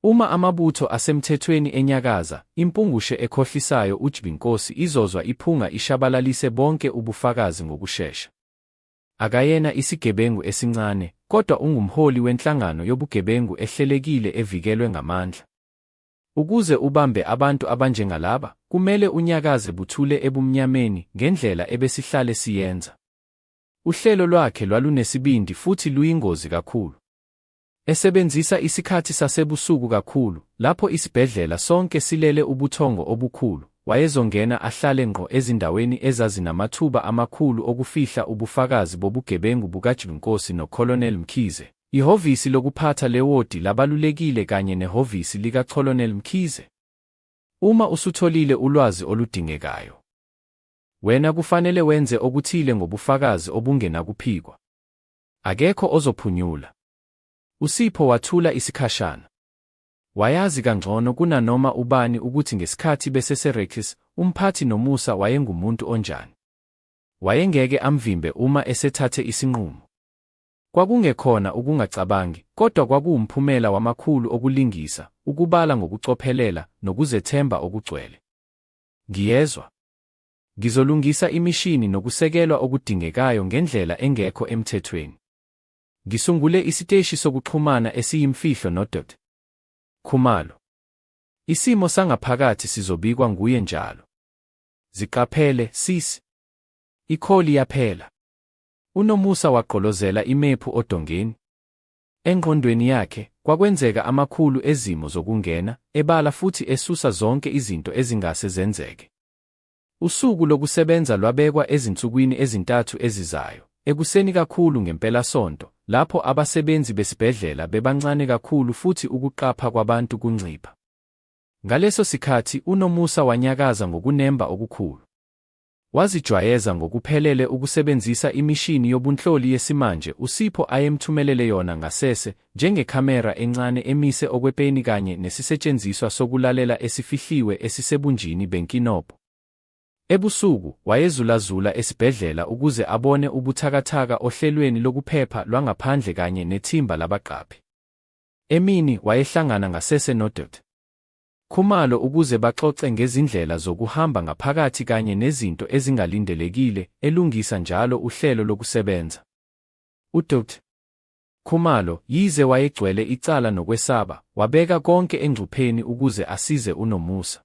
Uma amabutho asemthethweni enyakaza, impungushe ekhohlisayo uJbinkosi izozwa iphunga ishabalalise bonke ubufakazi ngokushesha. Akayena isigebengu esincane, kodwa ungumholi wenhlangano yobugebengu ehlelekile evikelwe ngamandla. Ukuze ubambe abantu abanjengalaba, kumele unyakaze buthule ebumnyameni, ngendlela ebesihlale siyenza. Uhlelo lwakhe lwalunesibindi futhi luyingozi kakhulu. Esebenzisa isikhathi sasebusuku kakhulu, lapho isibhedlela sonke silele ubuthongo obukhulu, wayezongena ahlale ngqo ezindaweni ezazinamathuba amakhulu okufihla ubufakazi bobugebengu bukaJbinkosi noColonel Mkhize, ihhovisi lokuphatha lewodi labalulekile kanye nehhovisi likaColonel Mkhize. Uma usutholile ulwazi oludingekayo, wena kufanele wenze okuthile ngobufakazi obungenakuphikwa. Akekho ozophunyula. USipho wathula isikhashana. Wayazi kangcono kunanoma ubani ukuthi ngesikhathi beseseReckies, uMphathi Nomusa wayengumuntu onjani. Wayengeke amvimbe uma esethathe isinqumo. Kwakungekhona ukungacabangi, kodwa kwakuwumphumela wamakhulu okulingisa, ukubala ngokucophelela, nokuzethemba okugcwele. Ngiyezwa. Ngizolungisa imishini nokusekelwa okudingekayo ngendlela engekho emthethweni. Ngisungule isiteshi sokuxhumana esiyimfihlo noDkt. Khumalo. Isimo sangaphakathi sizobikwa nguye njalo. Ziqaphele, sisi. Ikholi yaphela. UNomusa wagqolozela imephu odongeni. Engqondweni yakhe, kwakwenzeka amakhulu ezimo zokungena, ebala futhi esusa zonke izinto ezingase zenzeke. Usuku lokusebenza lwabekwa ezinsukwini ezintathu ezizayo, ekuseni kakhulu ngempelasonto, lapho abasebenzi besibhedlela bebancane kakhulu futhi ukuqapha kwabantu kuncipha. Ngaleso sikhathi, uNomusa wanyakaza ngokunemba okukhulu. Wazijwayeza ngokuphelele ukusebenzisa imishini yobunhloli yesimanje uSipho ayemthumelele yona ngasese, njengekhamera encane emise okwepeni kanye nesisetshenziswa sokulalela esifihliwe esisebunjini benkinobho. Ebusuku, wayezulazula esibhedlela ukuze abone ubuthakathaka ohlelweni lokuphepha lwangaphandle kanye nethimba labaqaphi. Emini, wayehlangana ngasese noDkt. Khumalo ukuze baxoxe ngezindlela zokuhamba ngaphakathi kanye nezinto ezingalindelekile, elungisa njalo uhlelo lokusebenza. UDkt. Khumalo, yize wayegcwele icala nokwesaba, wabeka konke engcupheni ukuze asize uNomusa.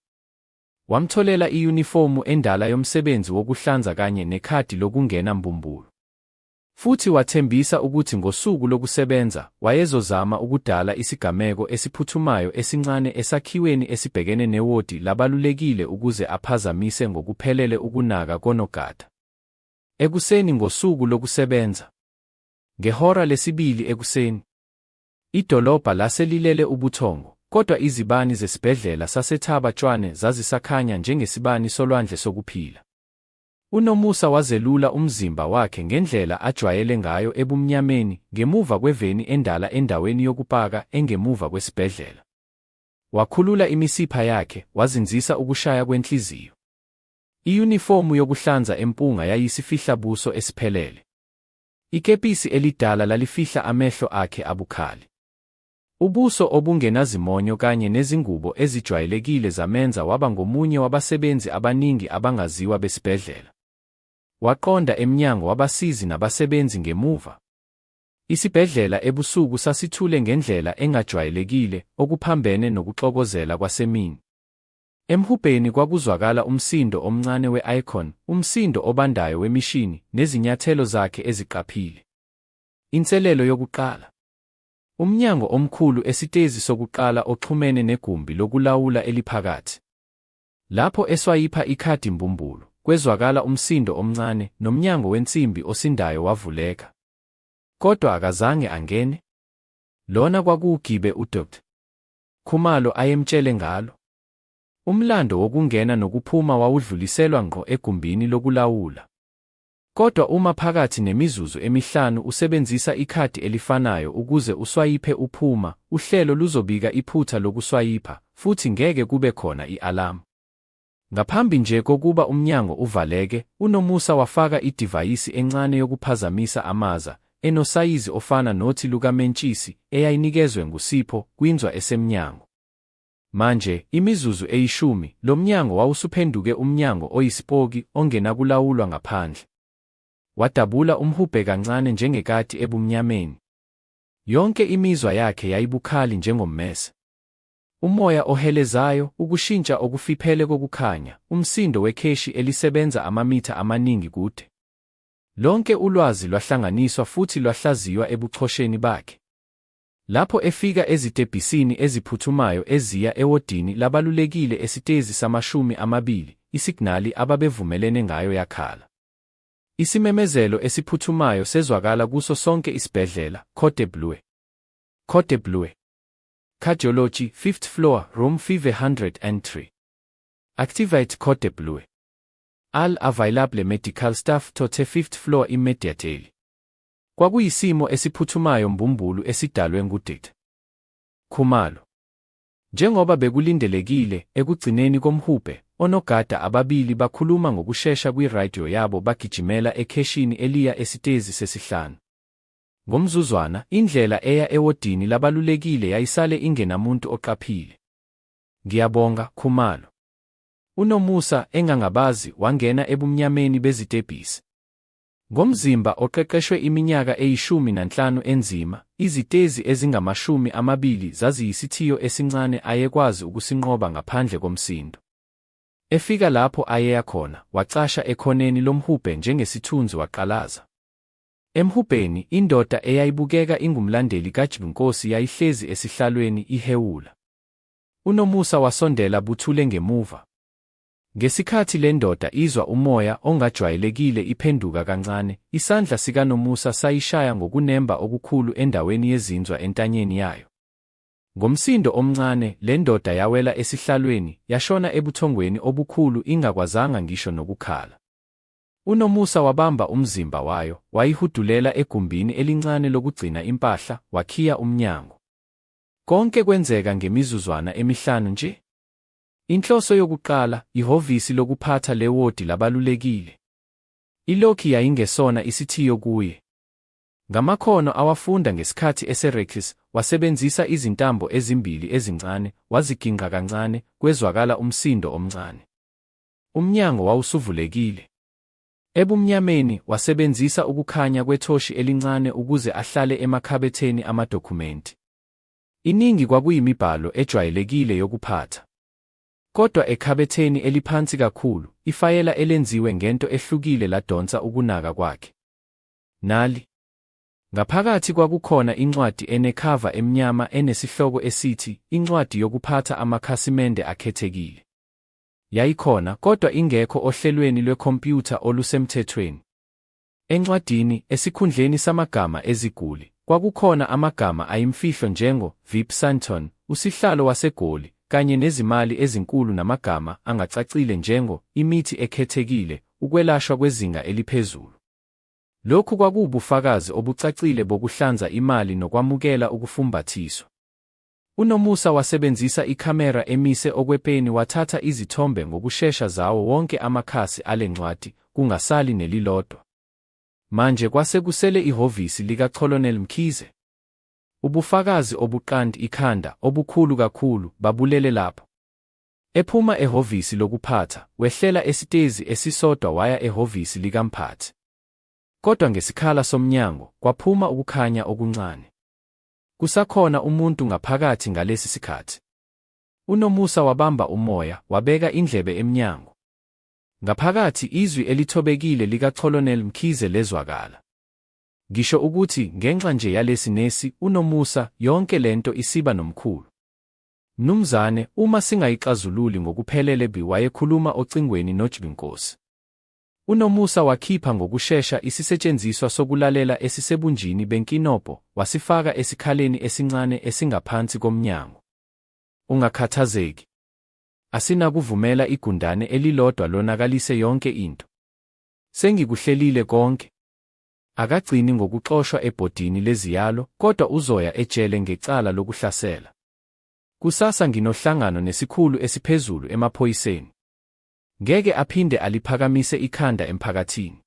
Wamtholela iyunifomu endala yomsebenzi wokuhlanza kanye nekhadi lokungena mbumbulu. Futhi wathembisa ukuthi ngosuku lokusebenza, wayezozama ukudala isigameko esiphuthumayo esincane esakhiweni esibhekene newodi labalulekile ukuze aphazamise ngokuphelele ukunaka konogada. Ekuseni ngosuku lokusebenza. Ngehora lesibili ekuseni. Idolobha lase lilele ubuthongo, kodwa izibani zesibhedlela saseThaba Tshwane zazisakhanya njengesibani solwandle sokuphila. UNomusa wazelula umzimba wakhe ngendlela ajwayele ngayo ebumnyameni, ngemuva kweveni endala endaweni yokupaka engemuva kwesibhedlela. Wakhulula imisipha yakhe, wazinzisa ukushaya kwenhliziyo. Iyunifomu yokuhlanza empunga yayisifihla-buso esiphelele. Ikepisi elidala lalifihla amehlo akhe abukhali. Ubuso obungenazimonyo kanye nezingubo ezijwayelekile zamenza waba ngomunye wabasebenzi abaningi abangaziwa besibhedlela. Waqonda emnyango wabasizi nabasebenzi ngemuva. Isibhedlela ebusuku sasithule ngendlela engajwayelekile, okuphambene nokuxokozela kwasemini. Emhubheni kwakuzwakala umsindo omncane we-aircon, umsindo obandayo wemishini, nezinyathelo zakhe eziqaphile. Inselelo yokuqala. Umnyango omkhulu esitezi sokuqala oxhumene negumbi lokulawula eliphakathi. Lapho eswayipha ikhadi mbumbulu, kwezwakala umsindo omncane, nomnyango wensimbi osindayo wavuleka. Kodwa akazange angene. Lona kwakuwugibe uDkt. Khumalo ayemtshele ngalo. Umlando wokungena nokuphuma wawudluliselwa ngqo egumbini lokulawula. Kodwa uma phakathi nemizuzu emihlanu usebenzisa ikhadi elifanayo ukuze uswayiphe uphuma, uhlelo luzobika iphutha lokuswayipha, futhi ngeke kube khona i-alamu. Ngaphambi nje kokuba umnyango uvaleke, uNomusa wafaka idivayisi encane yokuphazamisa amaza, enosayizi ofana nothi lukamentshisi, eyayinikezwe nguSipho, kwinzwa esemnyango. Manje, imizuzu eyishumi, lo mnyango wawusuphenduke umnyango oyisipoki ongenakulawulwa ngaphandle. Wadabula umhubhe kancane njengekati ebumnyameni. Yonke imizwa yakhe yayibukhali njengommese. Umoya ohelezayo, ukushintsha okufiphele kokukhanya, umsindo wekheshi elisebenza amamitha amaningi kude. Lonke ulwazi lwahlanganiswa futhi lwahlaziywa ebuchosheni bakhe. Lapho efika ezitebhisini eziphuthumayo eziya ewodini labalulekile esitezi samashumi amabili, isignali ababevumelene ngayo yakhala. Isimemezelo esiphuthumayo sezwakala kuso sonke isibhedlela, Code Blue. Code Blue. Cardiology, fifth floor, room 503. Activate Code Blue. All available medical staff to the fifth floor immediately. Kwakuyisimo esiphuthumayo mbumbulu esidalwe nguDkt. Khumalo. Njengoba bekulindelekile, ekugcineni komhubhe, onogada ababili bakhuluma ngokushesha kwiradio yabo bagijimela ekheshini eliya esitezi sesihlanu. Ngomzuzwana, indlela eya ewodini labalulekile yayisale ingenamuntu oqaphile. Ngiyabonga, Khumalo. UNomusa, engangabazi, wangena ebumnyameni bezitebhisi. Ngomzimba oqeqeshwe iminyaka eyishumi nanhlanu enzima, izitezi ezingamashumi amabili zaziyisithiyo esincane ayekwazi ukusinqoba ngaphandle komsindo. Efika lapho ayeya khona, wacasha ekhoneni lomhubhe njengesithunzi waqalaza. Emhubheni, indoda eyayibukeka ingumlandeli kaJnkosi yayihlezi esihlalweni ihewula. UNomusa wasondela buthule ngemuva. Ngesikhathi le ndoda izwa umoya ongajwayelekile iphenduka kancane, isandla sikaNomusa sayishaya ngokunemba okukhulu endaweni yezinzwa entanyeni yayo. Ngomsindo omncane, le ndoda yawela esihlalweni, yashona ebuthongweni obukhulu ingakwazanga ngisho nokukhala. UNomusa wabamba umzimba wayo, wayihudulela egumbini elincane lokugcina impahla, wakhiya umnyango. Konke kwenzeka ngemizuzwana emihlanu nje. Inhloso yokuqala, ihhovisi lokuphatha lewodi labalulekile. Ilokhi yayingesona isithiyo kuye. Ngamakhono awafunda ngesikhathi eseReclus, wasebenzisa izintambo ezimbili ezincane, wazigingqa kancane, kwezwakala umsindo omncane. Umnyango wawusuvulekile. Ebumnyameni, wasebenzisa ukukhanya kwethoshi elincane ukuze ahlale emakhabetheni amadokhumenti. Iningi kwakuyimibhalo ejwayelekile yokuphatha. Kodwa ekhabetheni eliphansi kakhulu, ifayela elenziwe ngento ehlukile ladonsa ukunaka kwakhe. Nali. Ngaphakathi kwakukhona incwadi enekhava emnyama enesihloko esithi, Incwadi Yokuphatha Amakhasimende Akhethekile. Yayikhona, kodwa ingekho ohlelweni lwekhompyutha olusemthethweni. Encwadini, esikhundleni samagama eziguli, kwakukhona amagama ayimfihlo njengo VIP Sandton, usihlalo waseGoli, kanye nezimali ezinkulu namagama angacacile njengo imithi ekhethekile, ukwelashwa kwezinga eliphezulu. Lokhu kwakuwubufakazi obucacile bokuhlanza imali nokwamukela ukufumbathiswa. UNomusa wasebenzisa ikhamera emise okwepeni wathatha izithombe ngokushesha zawo wonke amakhasi ale ncwadi, kungasali nelilodwa. Manje kwase kusele ihhovisi likaColonel Mkhize. Ubufakazi obuqand ikhanda, obukhulu kakhulu, babulele lapho. Ephuma ehhovisi lokuphatha, wehlela esitezi esisodwa waya ehhovisi likamphathi. Kodwa ngesikhala somnyango, kwaphuma ukukhanya okuncane. Kusakhona umuntu ngaphakathi ngalesi sikhathi. UNomusa wabamba umoya, wabeka indlebe emnyango. Ngaphakathi, izwi elithobekile likaColonel Mkhize lezwakala. Ngisho ukuthi, ngenxa nje yalesi nesi, uNomusa, yonke lento isiba nomkhulu. Mnumzane, uma singayixazululi ngokuphelele bi wayekhuluma ocingweni noJB Nkosi. UNomusa wakhipha ngokushesha isisetshenziswa sokulalela esisebunjini benkinobho wasifaka esikhaleni esincane esingaphansi komnyango. Ungakhathazeki. Asinakuvumela igundane elilodwa lonakalise yonke into. Sengikuhlelile konke. Akagcini ngokuxoshwa ebhodini leziyalo kodwa uzoya ejele ngecala lokuhlasela. Kusasa nginohlangano nesikhulu esiphezulu emaphoyiseni. Ngeke aphinde aliphakamise ikhanda emphakathini.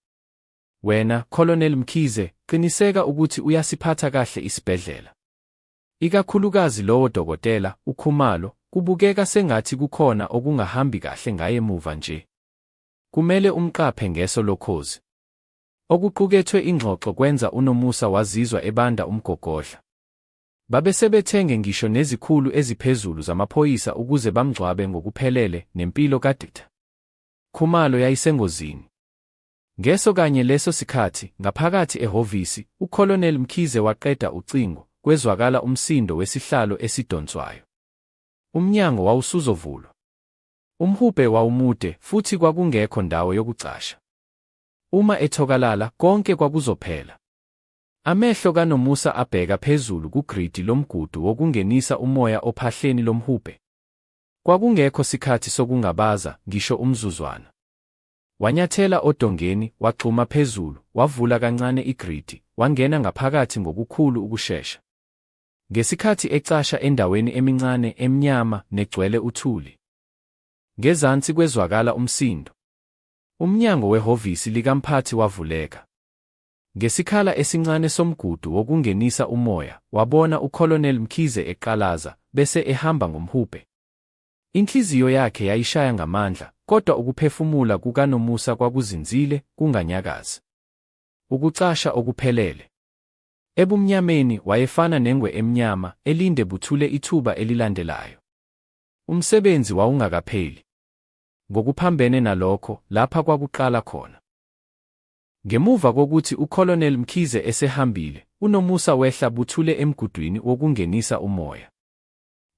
Wena, Colonel Mkhize, qiniseka ukuthi uyasiphatha kahle isibhedlela. Ikakhulukazi lowo dokotela, uKhumalo, kubukeka sengathi kukhona okungahambi kahle ngaye muva nje. Kumele umqaphe ngeso lokhozi. Okuqukethwe ingxoxo kwenza uNomusa wazizwa ebanda umgogodla. Babesebethenge ngisho nezikhulu eziphezulu zamaphoyisa ukuze bamngcwabe ngokuphelele, nempilo kaDkt. Khumalo yayisengozini. Ngeso kanye leso sikhathi, ngaphakathi ehhovisi, uColonel Mkhize waqeda ucingo, kwezwakala umsindo wesihlalo esidonswayo. Umnyango wawusuzovulwa. Umhubhe wawumude futhi kwakungekho ndawo yokucasha. Uma ethokalala, konke kwakuzophela. Amehlo kaNomusa abheka phezulu kugridi lomgudu wokungenisa umoya ophahleni lomhubhe. Kwakungekho sikhathi sokungabaza, ngisho umzuzwana. Wanyathela odongeni, wagxuma phezulu, wavula kancane igridi, wangena ngaphakathi ngokukhulu ukushesha. Ngesikhathi ecasha endaweni emincane, emnyama, negcwele uthuli. Ngezansi kwezwakala umsindo. Umnyango wehhovisi likamphathi wavuleka. Ngesikhala esincane somgudu wokungenisa umoya, wabona uColonel Mkhize eqalaza, bese ehamba ngomhubhe. Inhliziyo yakhe yayishaya ngamandla, kodwa ukuphefumula kukaNomusa kwakuzinzile, kunganyakazi. Ukucasha okuphelele. Ebumnyameni, wayefana nengwe emnyama, elinde buthule ithuba elilandelayo. Umsebenzi wawungakapheli. Ngokuphambene nalokho, lapha kwakuqala khona. Ngemuva kokuthi uColonel Mkhize esehambile, uNomusa wehla buthule emgudwini wokungenisa umoya.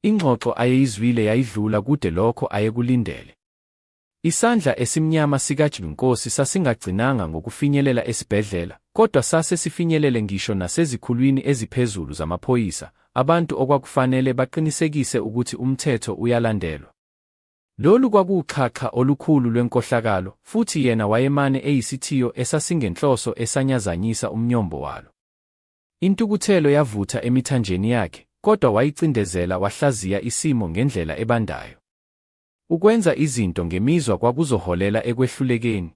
Ingxoxo ayeyizwile yayidlula kude lokho ayekulindele. Isandla esimnyama sikaJB Nkosi sasingagcinanga ngokufinyelela esibhedlela, kodwa sase sifinyelele ngisho nasezikhulwini eziphezulu zamaphoyisa, abantu okwakufanele baqinisekise ukuthi umthetho uyalandelwa. Lolu kwakuwuxhaxha olukhulu lwenkohlakalo, futhi yena wayemane eyisithiyo esasingenhloso esanyazanyisa umnyombo walo. Intukuthelo yavutha emithanjeni yakhe, kodwa wayicindezela wahlaziya isimo ngendlela ebandayo. Ukwenza izinto ngemizwa kwakuzoholela ekwehlulekeni.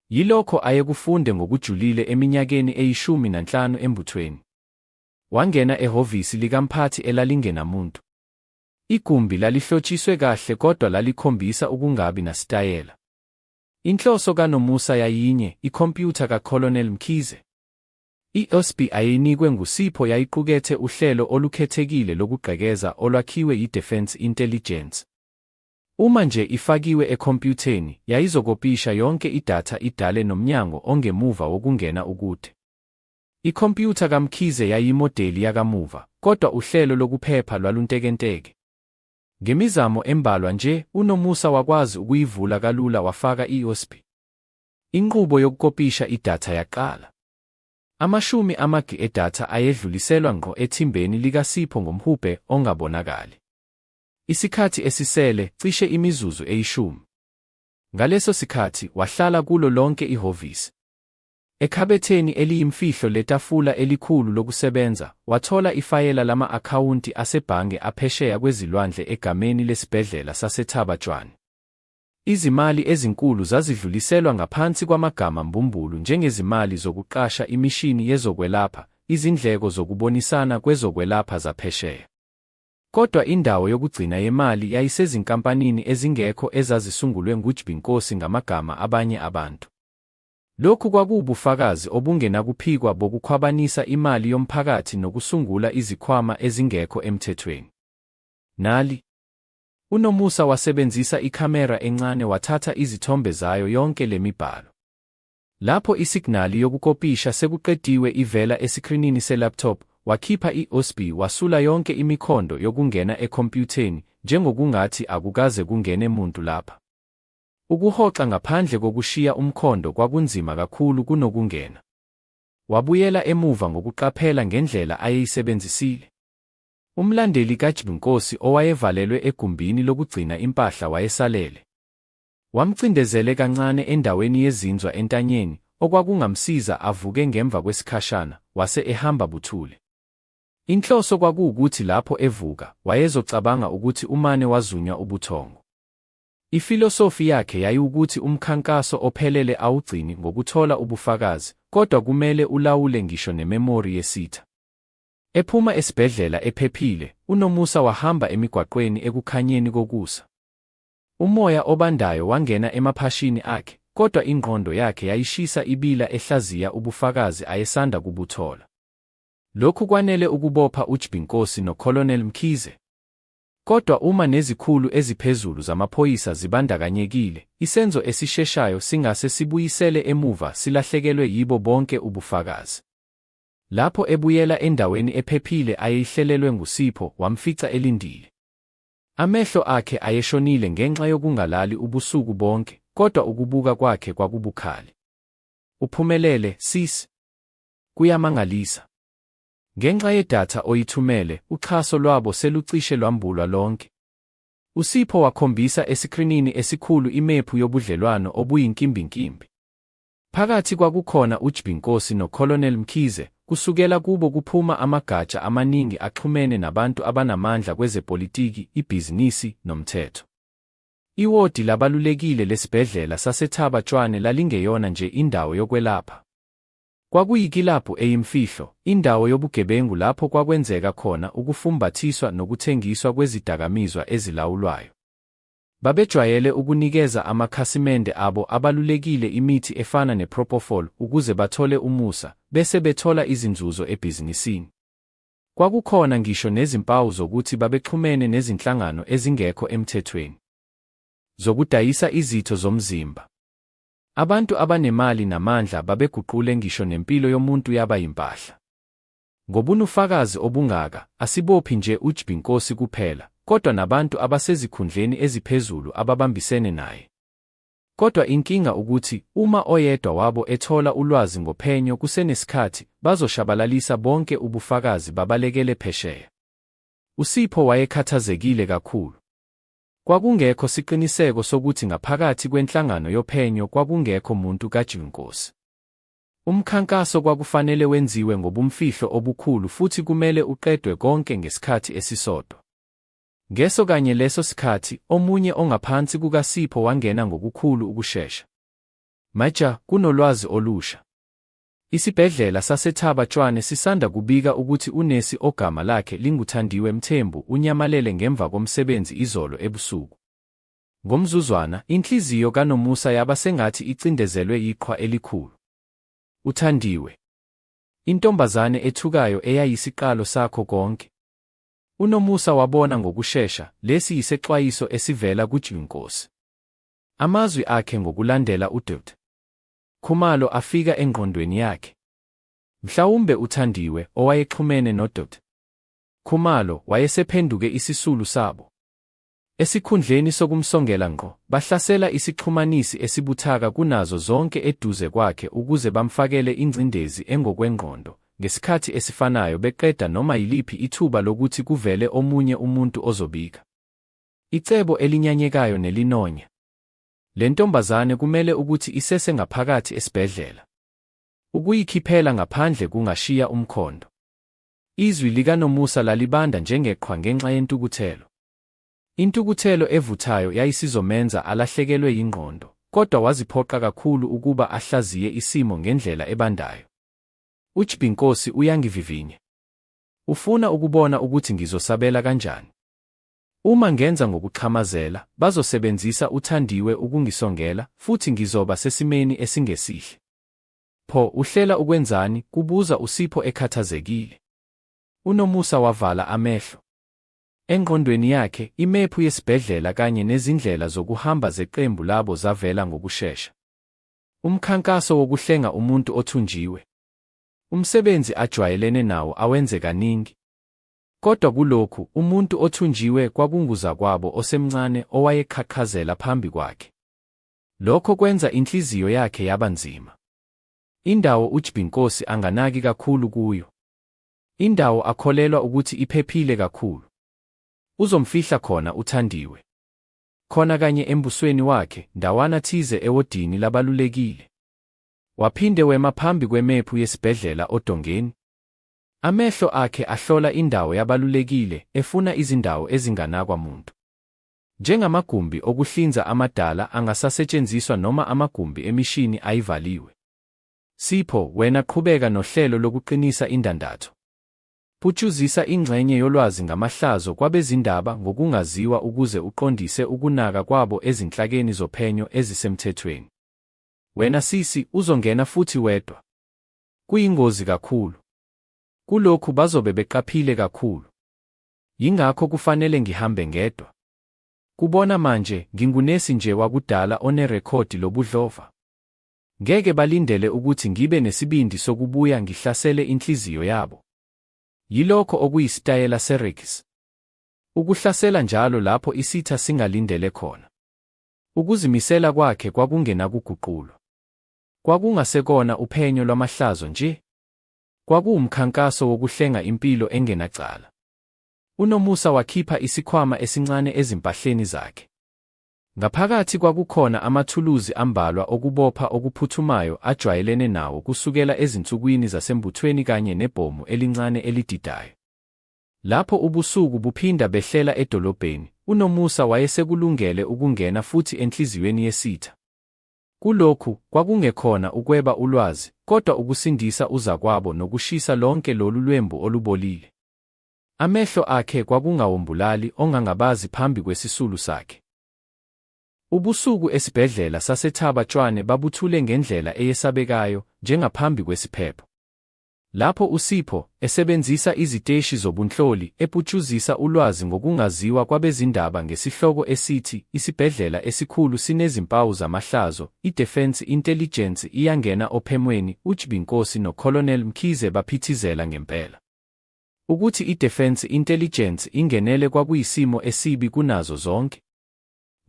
Yilokho ayekufunde ngokujulile eminyakeni eyishumi nanhlanu embuthweni. Wangena ehhovisi likamphathi elalingenamuntu. Igumbi lalihlotshiswe kahle kodwa lalikhombisa ukungabi nasitayela. Inhloso kaNomusa yayinye, ikhompyutha kaColonel Mkhize. I-USB ayeyinikwe nguSipho yayiqukethe uhlelo olukhethekile lokugqekeza olwakhiwe yi-Defence Intelligence. Uma nje ifakiwe ekhompyutheni, yayizokopisha yonke idatha idale nomnyango ongemuva wokungena ukude. Ikhompyutha kaMkhize yayimodeli yakamuva, kodwa uhlelo lokuphepha lwaluntekenteke. Ngemizamo embalwa nje, uNomusa wakwazi ukuyivula kalula wafaka i-USB. Inqubo yokukopisha idatha yaqala. Amashumi amagi edatha ayedluliselwa ngqo ethimbeni likaSipho ngomhubhe ongabonakali. Isikhathi esisele, cishe imizuzu eyishumi. Ngaleso sikhathi, wahlala kulo lonke ihhovisi. Ekhabetheni eliyimfihlo letafula elikhulu lokusebenza, wathola ifayela lama-akhawunti asebhange aphesheya kwezilwandle egameni lesibhedlela saseThaba Tshwane. Izimali ezinkulu zazidluliselwa ngaphansi kwamagama mbumbulu njengezimali zokuqasha imishini yezokwelapha, izindleko zokubonisana kwezokwelapha zaphesheya. Kodwa indawo yokugcina yemali yayisezinkampanini ezingekho ezazisungulwe nguJbinkosi ngamagama abanye abantu. Lokhu kwakuwubufakazi obungenakuphikwa bokukhwabanisa imali yomphakathi nokusungula izikhwama ezingekho emthethweni. Nali. UNomusa wasebenzisa ikhamera encane wathatha izithombe zayo yonke le mibhalo. Lapho isignali yokukopisha sekuqediwe ivela esikrinini se-laptop, wakhipha i-USB wasula yonke imikhondo yokungena ekhompyutheni, njengokungathi akukaze kungene muntu lapha. Ukuhoxa ngaphandle kokushiya umkhondo kwakunzima kakhulu kunokungena. Wabuyela emuva ngokuqaphela ngendlela ayeyisebenzisile. Umlandeli kaJbinkosi owayevalelwe egumbini lokugcina impahla wayesalele. Wamcindezele kancane endaweni yezinzwa entanyeni, okwakungamsiza avuke ngemva kwesikhashana, wase ehamba buthule. Inhloso kwakuwukuthi lapho evuka, wayezocabanga ukuthi umane wazunywa ubuthongo. Ifilosofi yakhe yayiwukuthi umkhankaso ophelele awugcini ngokuthola ubufakazi, kodwa kumele ulawule ngisho nememori yesitha. Ephuma esibhedlela ephephile, uNomusa wahamba emigwaqweni ekukhanyeni kokusa. Umoya obandayo wangena emaphashini akhe, kodwa ingqondo yakhe yayishisa ibila ehlaziya ubufakazi ayesanda kubuthola. Lokhu kwanele ukubopha uJbinkosi noColonel Mkhize. Kodwa uma nezikhulu eziphezulu zamaphoyisa zibandakanyekile, isenzo esisheshayo singase sibuyisele emuva silahlekelwe yibo bonke ubufakazi. Lapho ebuyela endaweni ephephile ayeyihlelelwe nguSipho, wamfica elindile. Amehlo akhe ayeshonile ngenxa yokungalali ubusuku bonke, kodwa ukubuka kwakhe kwakubukhali. Uphumelele, sis. Kuyamangalisa. Ngenxa yedatha oyithumele, uxhaso lwabo selucishe lwambulwa lonke. USipho wakhombisa esikrinini esikhulu imephu yobudlelwano obuyinkimbinkimbi. Phakathi kwakukhona uJbinkosi noColonel Mkhize, kusukela kubo kuphuma amagatsha amaningi axhumene nabantu abanamandla kwezepolitiki, ibhizinisi, nomthetho. Iwodi labalulekile lesibhedlela saseThaba Tshwane lalingeyona nje indawo yokwelapha. Kwakuyikilabhu eyimfihlo, indawo yobugebengu lapho kwakwenzeka khona ukufumbathiswa nokuthengiswa kwezidakamizwa ezilawulwayo. Babejwayele ukunikeza amakhasimende abo abalulekile imithi efana ne-propofol ukuze bathole umusa, bese bethola izinzuzo ebhizinisini. Kwakukhona ngisho nezimpawu zokuthi babexhumene nezinhlangano ezingekho emthethweni zokudayisa izitho zomzimba. Abantu abanemali namandla babeguqule ngisho nempilo yomuntu yaba yimpahla. Ngobunufakazi obungaka, asibophi nje uJbinkosi kuphela, kodwa nabantu abasezikhundleni eziphezulu ababambisene naye. Kodwa inkinga ukuthi, uma oyedwa wabo ethola ulwazi ngophenyo kusenesikhathi, bazoshabalalisa bonke ubufakazi babalekele phesheya. USipho wayekhathazekile kakhulu. Kwakungekho siqiniseko sokuthi ngaphakathi kwenhlangano yophenyo kwakungekho muntu kaJbinkosi. Umkhankaso kwakufanele wenziwe ngobumfihlo obukhulu futhi kumele uqedwe konke ngesikhathi esisodwa. Ngeso kanye leso sikhathi, omunye ongaphansi kukaSipho wangena ngokukhulu ukushesha. Major, kunolwazi olusha. Isibhedlela saseThaba Tshwane sisanda kubika ukuthi unesi ogama lakhe linguThandiwe Mthembu unyamalele ngemva komsebenzi izolo ebusuku. Ngomzuzwana, inhliziyo kaNomusa yaba sengathi icindezelwe yiqhwa elikhulu. UThandiwe. Intombazane ethukayo eyayisiqalo sakho konke. UNomusa wabona ngokushesha, lesi yisexwayiso esivela kuJbinkosi. Amazwi akhe ngokulandela uDkt. Khumalo afika engqondweni yakhe. Mhlawumbe uThandiwe, owayexhumene noDkt. Khumalo, wayesephenduke isisulu sabo. Esikhundleni sokumsongela ngqo, bahlasela isixhumanisi esibuthaka kunazo zonke eduze kwakhe ukuze bamfakele ingcindezi engokwengqondo, ngesikhathi esifanayo beqeda noma yiliphi ithuba lokuthi kuvele omunye umuntu ozobika. Icebo elinyanyekayo nelinonya. Le ntombazane kumele ukuthi isese ngaphakathi esibhedlela. Ukuyikhiphela ngaphandle kungashiya umkhondo. Izwi likaNomusa lalibanda njengeqhwa ngenxa yentukuthelo. Intukuthelo evuthayo yayisizomenza alahlekelwe yingqondo, kodwa waziphoqa kakhulu ukuba ahlaziye isimo ngendlela ebandayo. UJbinkosi uyangivivinya. Ufuna ukubona ukuthi ngizosabela kanjani. Uma ngenza ngokuxhamazela, bazosebenzisa uThandiwe ukungisongela, futhi ngizoba sesimeni esingesihle. Pho, uhlela ukwenzani? kubuza uSipho ekhathazekile. UNomusa wavala amehlo. Engqondweni yakhe, imephu yesibhedlela kanye nezindlela zokuhamba zeqembu labo zavela ngokushesha. Umkhankaso wokuhlenga umuntu othunjiwe. Umsebenzi ajwayelene nawo awenze kaningi. Kodwa kulokhu, umuntu othunjiwe kwakunguzakwabo osemncane owayeqhaqhazela phambi kwakhe. Lokho kwenza inhliziyo yakhe yaba nzima. Indawo uJbinkosi anganaki kakhulu kuyo. Indawo akholelwa ukuthi iphephile kakhulu. Uzomfihla khona uThandiwe. Khona kanye embusweni wakhe, ndawana thize ewodini labalulekile. Waphinde wema phambi kwemephu yesibhedlela odongeni. Amehlo akhe ahlola indawo yabalulekile, efuna izindawo ezinganakwa muntu. Njengamagumbi okuhlinza amadala angasasetshenziswa noma amagumbi emishini ayivaliwe. Sipho, wena qhubeka nohlelo lokuqinisa indandatho. Putshuzisa ingxenye yolwazi ngamahlazo kwabezindaba ngokungaziwa ukuze uqondise ukunaka kwabo ezinhlakeni zophenyo ezisemthethweni. Wena sisi, uzongena futhi wedwa. Kuyingozi kakhulu. Kulokhu bazobe beqaphile kakhulu. Yingakho kufanele ngihambe ngedwa. Kubona manje, ngingunesi nje wakudala onerekhodi lobudlova. Ngeke balindele ukuthi ngibe nesibindi sokubuya ngihlasele inhliziyo yabo. Yilokho okuyisitayela seRicks. Ukuhlasela njalo lapho isitha singalindele khona. Ukuzimisela kwakhe kwakungenakuguqulwa. Kwakungasekona uphenyo lwamahlazo nje. Kwakuwumkhankaso wokuhlenga impilo engenacala. UNomusa wakhipha isikhwama esincane ezimpahleni zakhe. Ngaphakathi kwakukhona amathuluzi ambalwa okubopha okuphuthumayo ajwayelene nawo kusukela ezinsukwini zasembuthweni kanye nebhomu elincane elididayo. Lapho ubusuku buphinda behlela edolobheni, uNomusa wayesekulungele ukungena futhi enhliziyweni yesitha. Kulokhu, kwakungekhona ukweba ulwazi, kodwa ukusindisa uzakwabo nokushisa lonke lolu lwembu olubolile. Amehlo akhe kwakungawombulali ongangabazi phambi kwesisulu sakhe. Ubusuku esibhedlela saseThaba Tshwane babuthule ngendlela eyesabekayo, njengaphambi kwesiphepho. Lapho uSipho, esebenzisa iziteshi zobunhloli, eputshuzisa ulwazi ngokungaziwa kwabezindaba ngesihloko esithi Isibhedlela esikhulu sinezimpawu zamahlazo, iDefence Intelligence iyangena ophemweni, uJbinkosi noColonel Mkhize baphithizela ngempela. Ukuthi iDefence Intelligence ingenele kwakuyisimo esibi kunazo zonke.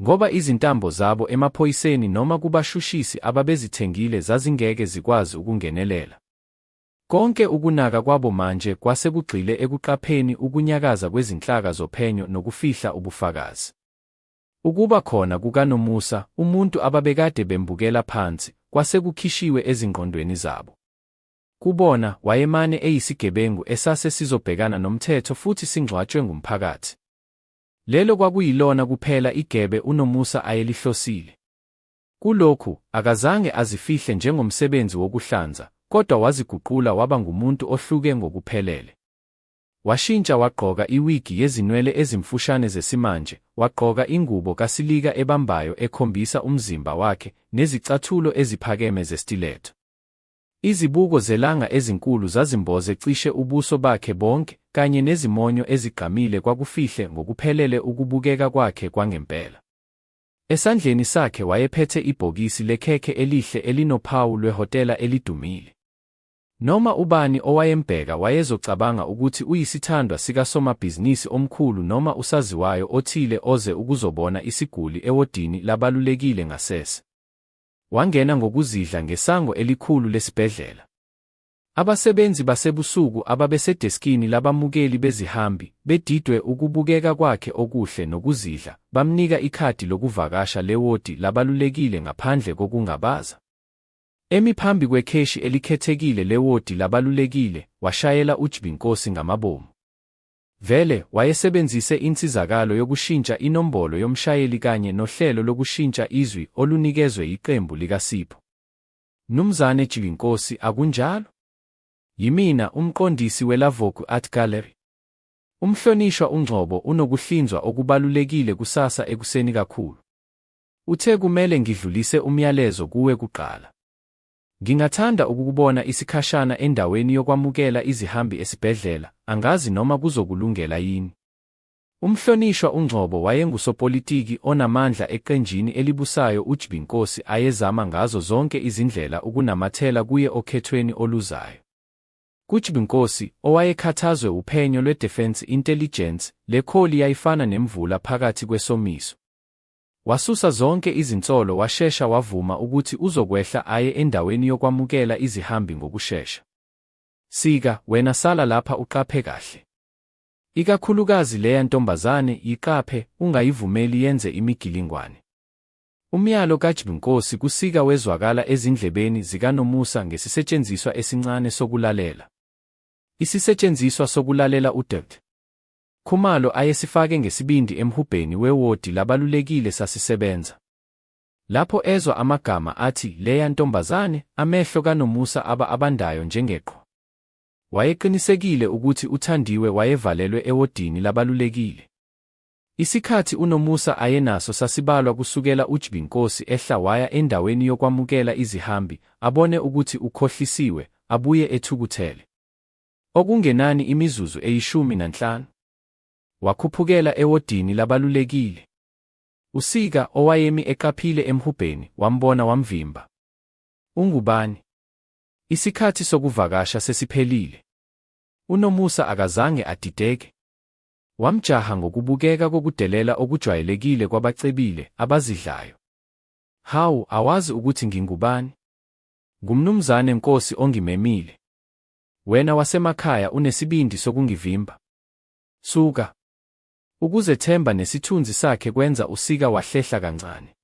Ngoba izintambo zabo emaphoyiseni noma kubashushisi ababezithengile zazingeke zikwazi ukungenelela. Konke ukunaka kwabo manje kwase kugxile ekuqapheni ukunyakaza kwezinhlaka zophenyo nokufihla ubufakazi. Ukuba khona kukaNomusa, umuntu ababekade bembukela phansi, kwase kukhishiwe ezingqondweni zabo. Kubona, wayemane eyisigebengu esase sizobhekana nomthetho futhi singcwatshwe ngumphakathi. Lelo kwakuyilona kuphela igebe uNomusa ayelihlosile. Kulokhu, akazange azifihle njengomsebenzi wokuhlanza, kodwa waziguqula waba ngumuntu ohluke ngokuphelele. Washintsha wagqoka iwigi yezinwele ezimfushane zesimanje, wagqoka ingubo kasilika ebambayo ekhombisa umzimba wakhe, nezicathulo eziphakeme zestiletto. Izibuko zelanga ezinkulu zazimboze cishe ubuso bakhe bonke, kanye nezimonyo ezigqamile kwakufihle ngokuphelele ukubukeka kwakhe kwangempela. Esandleni sakhe wayephethe ibhokisi lekhekhe elihle elinophawu lwehhotela elidumile. Noma ubani owayembheka wayezocabanga ukuthi uyisithandwa sikasomabhizinisi omkhulu noma usaziwayo othile oze ukuzobona isiguli ewodini labalulekile ngasese. Wangena ngokuzidla ngesango elikhulu lesibhedlela. Abasebenzi basebusuku ababesedeskini labamukeli bezihambi, bedidwe ukubukeka kwakhe okuhle nokuzidla, bamnika ikhadi lokuvakasha lewodi labalulekile ngaphandle kokungabaza. Emi phambi kwekheshi elikhethekile lewodi labalulekile, washayela uJbinkosi ngamabomu. Vele, wayesebenzise insizakalo yokushintsha inombolo yomshayeli kanye nohlelo lokushintsha izwi olunikezwe yiqembu likaSipho. Mnumzane Jibinkosi, akunjalo? Yimina umqondisi weLavogue Art Gallery. Umhlonishwa uNgcobo unokuhlinzwa okubalulekile kusasa ekuseni kakhulu. Uthe kumele ngidlulise umyalezo kuwe kuqala. Ngingathanda ukukubona isikhashana endaweni yokwamukela izihambi esibhedlela, angazi noma kuzokulungela yini. Umhlonishwa uNgcobo wayengusopolitiki onamandla eqenjini elibusayo uJbinkosi ayezama ngazo zonke izindlela ukunamathela kuye okhethweni oluzayo. KuJbinkosi, owayekhathazwe wuphenyo lweDefence Intelligence, le kholi yayifana nemvula phakathi kwesomiso. Wasusa zonke izinsolo washesha wavuma ukuthi uzokwehla aye endaweni yokwamukela izihambi ngokushesha. Sika, wena sala lapha uqaphe kahle. Ikakhulukazi leya ntombazane, yiqaphe, ungayivumeli yenze imigilingwane. Umyalo kaJbinkosi kuSika wezwakala ezindlebeni zikaNomusa ngesisetshenziswa esincane sokulalela. Isisetshenziswa sokulalela uDkt. Khumalo ayesifake ngesibindi emhubheni wewodi labalulekile sasisebenza. Lapho ezwa amagama athi leya ntombazane, amehlo kaNomusa aba abandayo njengeqhwa. Wayeqinisekile ukuthi uThandiwe wayevalelwe ewodini labalulekile. Isikhathi uNomusa ayenaso sasibalwa kusukela uJbinkosi ehla waya endaweni yokwamukela izihambi, abone ukuthi ukhohlisiwe, abuye ethukuthele. Okungenani imizuzu eyishumi nanhlanu. Wakhuphukela ewodini labalulekile. USika, owayemi eqaphile emhubheni, wambona wamvimba. Ungubani? Isikhathi sokuvakasha sesiphelile. UNomusa akazange adideke. Wamjaha ngokubukeka kokudelela okujwayelekile kwabacebile, abazidlayo. Hawu, awazi ukuthi ngingubani? NguMnumzane Nkosi ongimemile. Wena wasemakhaya unesibindi sokungivimba. Suka. Ukuzethemba nesithunzi sakhe kwenza uSika wahlehla kancane.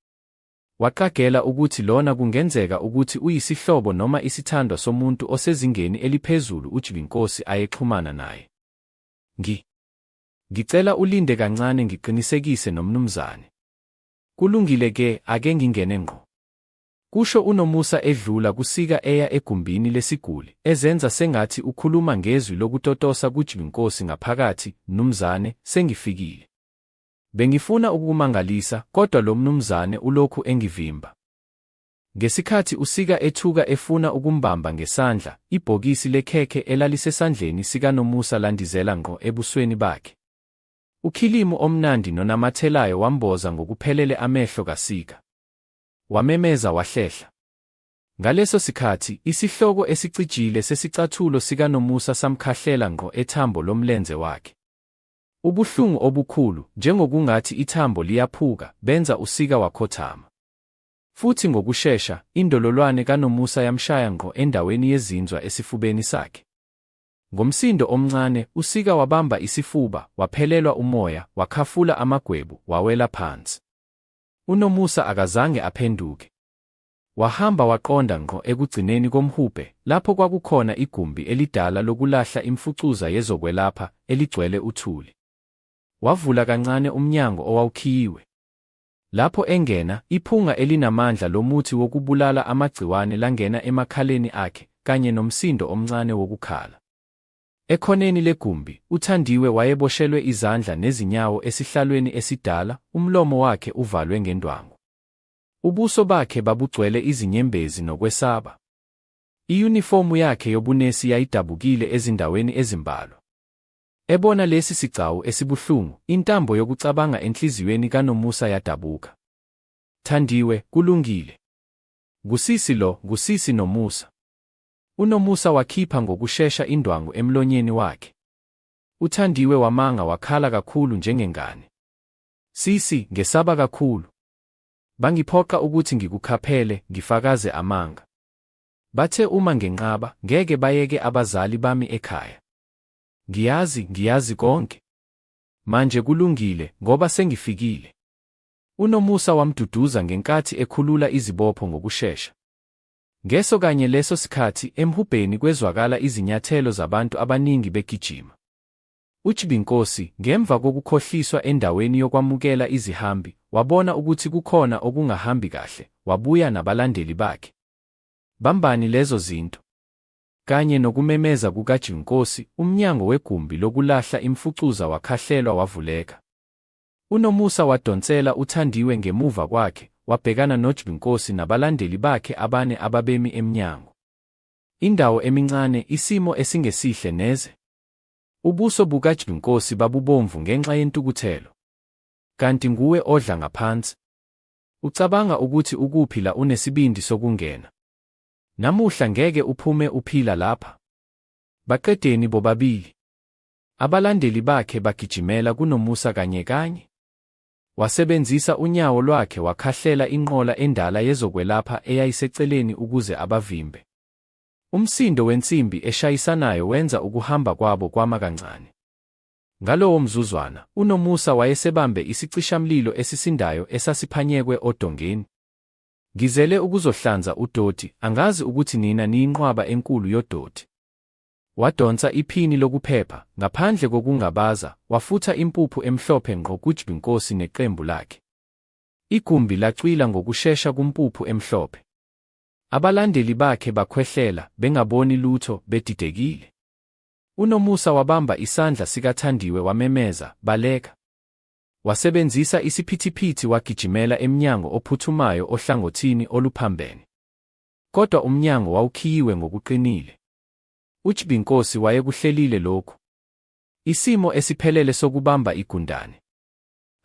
Waqagela ukuthi lona kungenzeka ukuthi uyisihlobo noma isithandwa somuntu osezingeni eliphezulu uJbinkosi ayexhumana naye. Ngi. Ngicela ulinde kancane ngiqinisekise nomnumzane. Kulungile ke, ake ngingene ngqo. Kusho uNomusa edlula kuSika eya egumbini lesiguli, ezenza sengathi ukhuluma ngezwi lokutotosa kuJbinkosi ngaphakathi, Mnumzane, sengifikile. Bengifuna ukukumangalisa, kodwa lo mnumzane ulokhu engivimba. Ngesikhathi uSika ethuka efuna ukumbamba ngesandla, ibhokisi lekhekhe elalisesandleni sikaNomusa landizela ngqo ebusweni bakhe. Ukhilimu omnandi nonamathelayo wamboza ngokuphelele amehlo kaSika. Wamemeza wahlehla. Ngaleso sikhathi, isihloko esicijile sesicathulo sikaNomusa samkhahlela ngqo ethambo lomlenze wakhe. Ubuhlungu obukhulu, njengokungathi ithambo liyaphuka, benza uSika wakhothama. Futhi ngokushesha, indololwane kaNomusa yamshaya ngqo endaweni yezinzwa esifubeni sakhe. Ngomsindo omncane, uSika wabamba isifuba, waphelelwa umoya, wakhafula amagwebu, wawela phansi. UNomusa akazange aphenduke. Wahamba waqonda ngqo ekugcineni komhubhe, lapho kwakukhona igumbi elidala lokulahla imfucuza yezokwelapha, eligcwele uthuli. Wavula kancane umnyango owawukhiyiwe. Lapho engena, iphunga elinamandla lomuthi wokubulala amagciwane langena emakhaleni akhe, kanye nomsindo omncane wokukhala. Ekhoneni legumbi, uThandiwe wayeboshelwe izandla nezinyawo esihlalweni esidala, umlomo wakhe uvalwe ngendwangu. Ubuso bakhe babugcwele izinyembezi nokwesaba. Iyunifomu yakhe yobunesi yayidabukile ezindaweni ezimbalwa. Ebona lesi sigcawu esibuhlungu, intambo yokucabanga enhliziyweni kaNomusa yadabuka. Thandiwe, kulungile. Ngusisi lo, ngusisi Nomusa. UNomusa wakhipha ngokushesha indwangu emlonyeni wakhe. UThandiwe wamanga wakhala kakhulu njengengane. Sisi, ngesaba kakhulu. Bangiphoqa ukuthi ngikukhaphele, ngifakaze amanga. Bathe uma ngenqaba, ngeke bayeke abazali bami ekhaya. Ngiyazi, ngiyazi konke. Manje kulungile, ngoba sengifikile. UNomusa wamduduza ngenkathi ekhulula izibopho ngokushesha. Ngeso kanye leso sikhathi, emhubheni kwezwakala izinyathelo zabantu abaningi begijima. UChibinkosi, ngemva kokukhohliswa endaweni yokwamukela izihambi, wabona ukuthi kukhona okungahambi kahle, wabuya nabalandeli bakhe. Bambani lezo zinto. Kanye nokumemeza kukaJinkosi, umnyango wegumbi lokulahla imfucuza wakhahlelwa wavuleka. UNomusa wadonsela uThandiwe ngemuva kwakhe, wabhekana noJbinkosi nabalandeli bakhe abane ababemi emnyango. Indawo emincane, isimo esingesihle neze. Ubuso bukaJbinkosi babubomvu ngenxa yentukuthelo. Kanti nguwe odla ngaphansi? Ucabanga ukuthi ukuphi la unesibindi sokungena? Namuhla ngeke uphume uphila lapha. Baqedeni bobabili. Abalandeli bakhe bagijimela kuNomusa kanyekanye. Wasebenzisa unyawo lwakhe wakhahlela inqola endala yezokwelapha eyayiseceleni ukuze abavimbe. Umsindo wensimbi eshayisanayo wenza ukuhamba kwabo kwama kancane. Ngalowo mzuzwana, uNomusa wayesebambe isicishamlilo esisindayo esasiphanyekwe odongeni. Ngizele ukuzohlanza udoti, angazi ukuthi nina niyinqwaba enkulu yodoti. Wadonsa iphini lokuphepha, ngaphandle kokungabaza, wafutha impuphu emhlophe ngqo kuJbinkosi neqembu lakhe. Igumbi lacwila ngokushesha kumpuphu emhlophe. Abalandeli bakhe bakhwehlela, bengaboni lutho, bedidekile. UNomusa wabamba isandla sikaThandiwe wamemeza, Baleka! Wasebenzisa isiphithiphithi wagijimela emnyango ophuthumayo ohlangothini oluphambene. Kodwa umnyango wawukhiyiwe ngokuqinile. UJbinkosi wayekuhlelile lokhu. Isimo esiphelele sokubamba igundane.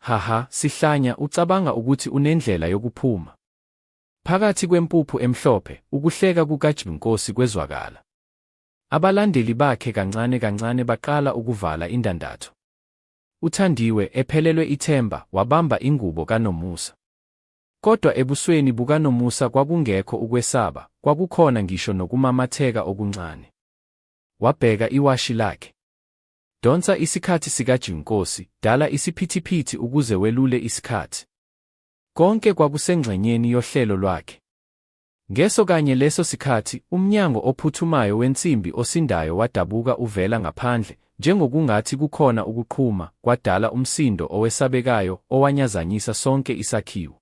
Haha, sihlanya, ucabanga ukuthi unendlela yokuphuma. Phakathi kwempuphu emhlophe, ukuhleka kukaJbinkosi kwezwakala. Abalandeli bakhe kancane kancane baqala ukuvala indandatho. UThandiwe, ephelelwe ithemba, wabamba ingubo kaNomusa. Kodwa ebusweni bukaNomusa kwakungekho ukwesaba, kwakukhona ngisho nokumamatheka okuncane. Wabheka iwashi lakhe. Donsa isikhathi sikaJinkosi, dala isiphithiphithi ukuze welule isikhathi. Konke kwakusengxenyeni yohlelo lwakhe. Ngeso kanye leso sikhathi, umnyango ophuthumayo wensimbi osindayo wadabuka uvela ngaphandle, njengokungathi kukhona ukuqhuma, kwadala umsindo owesabekayo owanyazanyisa sonke isakhiwo.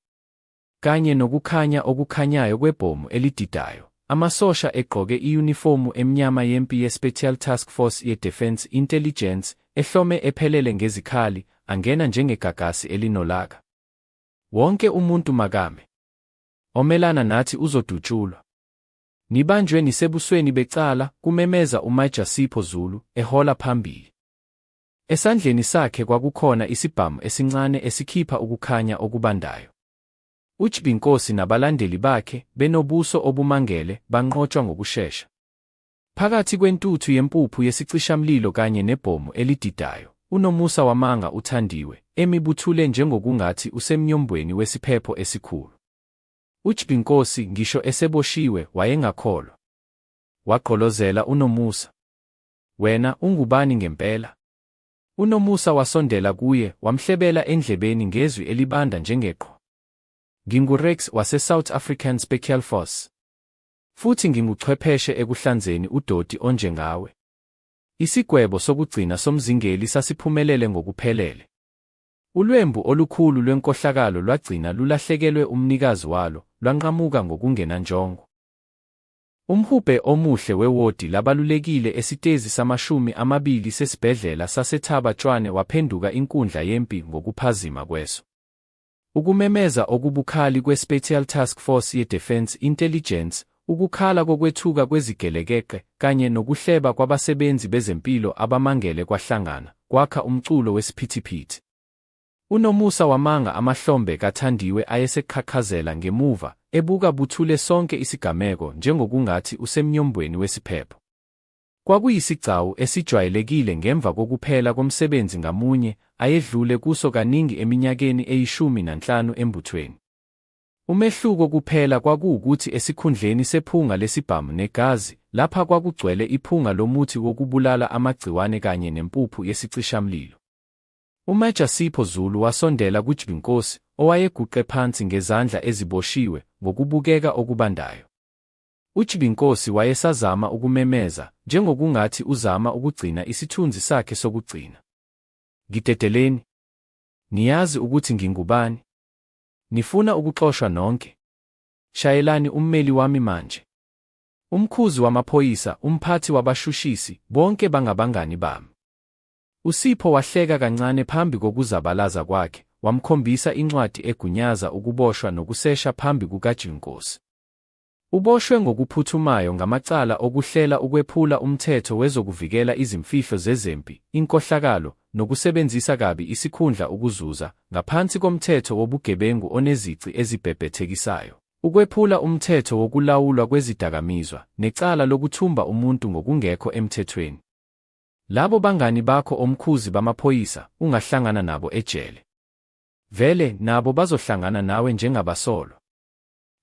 Kanye nokukhanya okukhanyayo kwebhomu elididayo, amasosha egqoke iyunifomu emnyama yempi ye-Special Task Force ye-Defence Intelligence, ehlome ephelele ngezikhali, angena njengegagasi elinolaka. Wonke umuntu makame. Omelana nathi uzodutshulwa. Nibanjwe nisebusweni becala, kumemeza uMajor Sipho Zulu, ehola phambili. Esandleni sakhe kwakukhona isibhamu esincane esikhipha ukukhanya okubandayo. UJbinkosi nabalandeli bakhe, benobuso obumangele, banqotshwa ngokushesha. Phakathi kwentuthu yempuphu yesicishamlilo kanye nebhomu elididayo, uNomusa wamanga uThandiwe, emi buthule njengokungathi usemnyombweni wesiphepho esikhulu. UJbinkosi, ngisho eseboshiwe, wayengakholwa. Wagqolozela uNomusa. Wena, ungubani ngempela? UNomusa wasondela kuye, wamhlebela endlebeni ngezwi elibanda njengeqhwa. NginguRex wase-South African Special Force. Futhi nginguchwepheshe ekuhlanzeni udoti onjengawe. Isigwebo sokugcina somzingeli sasiphumelele ngokuphelele. Ulwembu olukhulu lwenkohlakalo lwagcina lulahlekelwe umnikazi walo, lwanqamuka ngokungenanjongo. Umhubhe omuhle wewodi labalulekile esitezi samashumi amabili sesibhedlela saseThaba Tshwane waphenduka inkundla yempi ngokuphazima kweso. Ukumemeza okubukhali kwe-Special Task Force ye-Defence Intelligence, ukukhala kokwethuka kwezigelekeqe, kanye nokuhleba kwabasebenzi bezempilo abamangele kwahlangana, kwakha umculo wesiphithiphithi. UNomusa wamanga amahlombe kaThandiwe ayeseqhaqhazela ngemuva, ebuka buthule sonke isigameko njengokungathi usemnyombweni wesiphepho. Kwakuyisigcawu esijwayelekile ngemva kokuphela komsebenzi ngamunye ayedlule kuso kaningi eminyakeni eyishumi nanhlanu embuthweni. Umehluko kuphela kwakuwukuthi esikhundleni sephunga lesibhamu negazi, lapha kwakugcwele iphunga lomuthi wokubulala amagciwane kanye nempuphu yesicishamlilo. UMajor Sipho Zulu wasondela kuJbinkosi, owayeguqe phansi ngezandla eziboshiwe, ngokubukeka okubandayo. UJbinkosi wayesazama ukumemeza, njengokungathi uzama ukugcina isithunzi sakhe sokugcina. Ngidedeleni. Niyazi ukuthi ngingubani. Nifuna ukuxoshwa nonke. Shayelani ummeli wami manje. Umkhuzi wamaphoyisa, umphathi wabashushisi, bonke bangabangani bami. USipho wahleka kancane phambi kokuzabalaza kwakhe, wamkhombisa incwadi egunyaza ukuboshwa nokusesha phambi kukaJnkosi. Uboshwe ngokuphuthumayo ngamacala okuhlela ukwephula umthetho wezokuvikela izimfihlo zezempi, inkohlakalo, nokusebenzisa kabi isikhundla ukuzuza, ngaphansi koMthetho Wobugebengu Onezici Ezibhebhethekisayo, ukwephula uMthetho Wokulawulwa Kwezidakamizwa, necala lokuthumba umuntu ngokungekho emthethweni. Labo bangani bakho omkhuzi bamaphoyisa ungahlangana nabo ejele. Vele, nabo bazohlangana nawe njengabasolwa.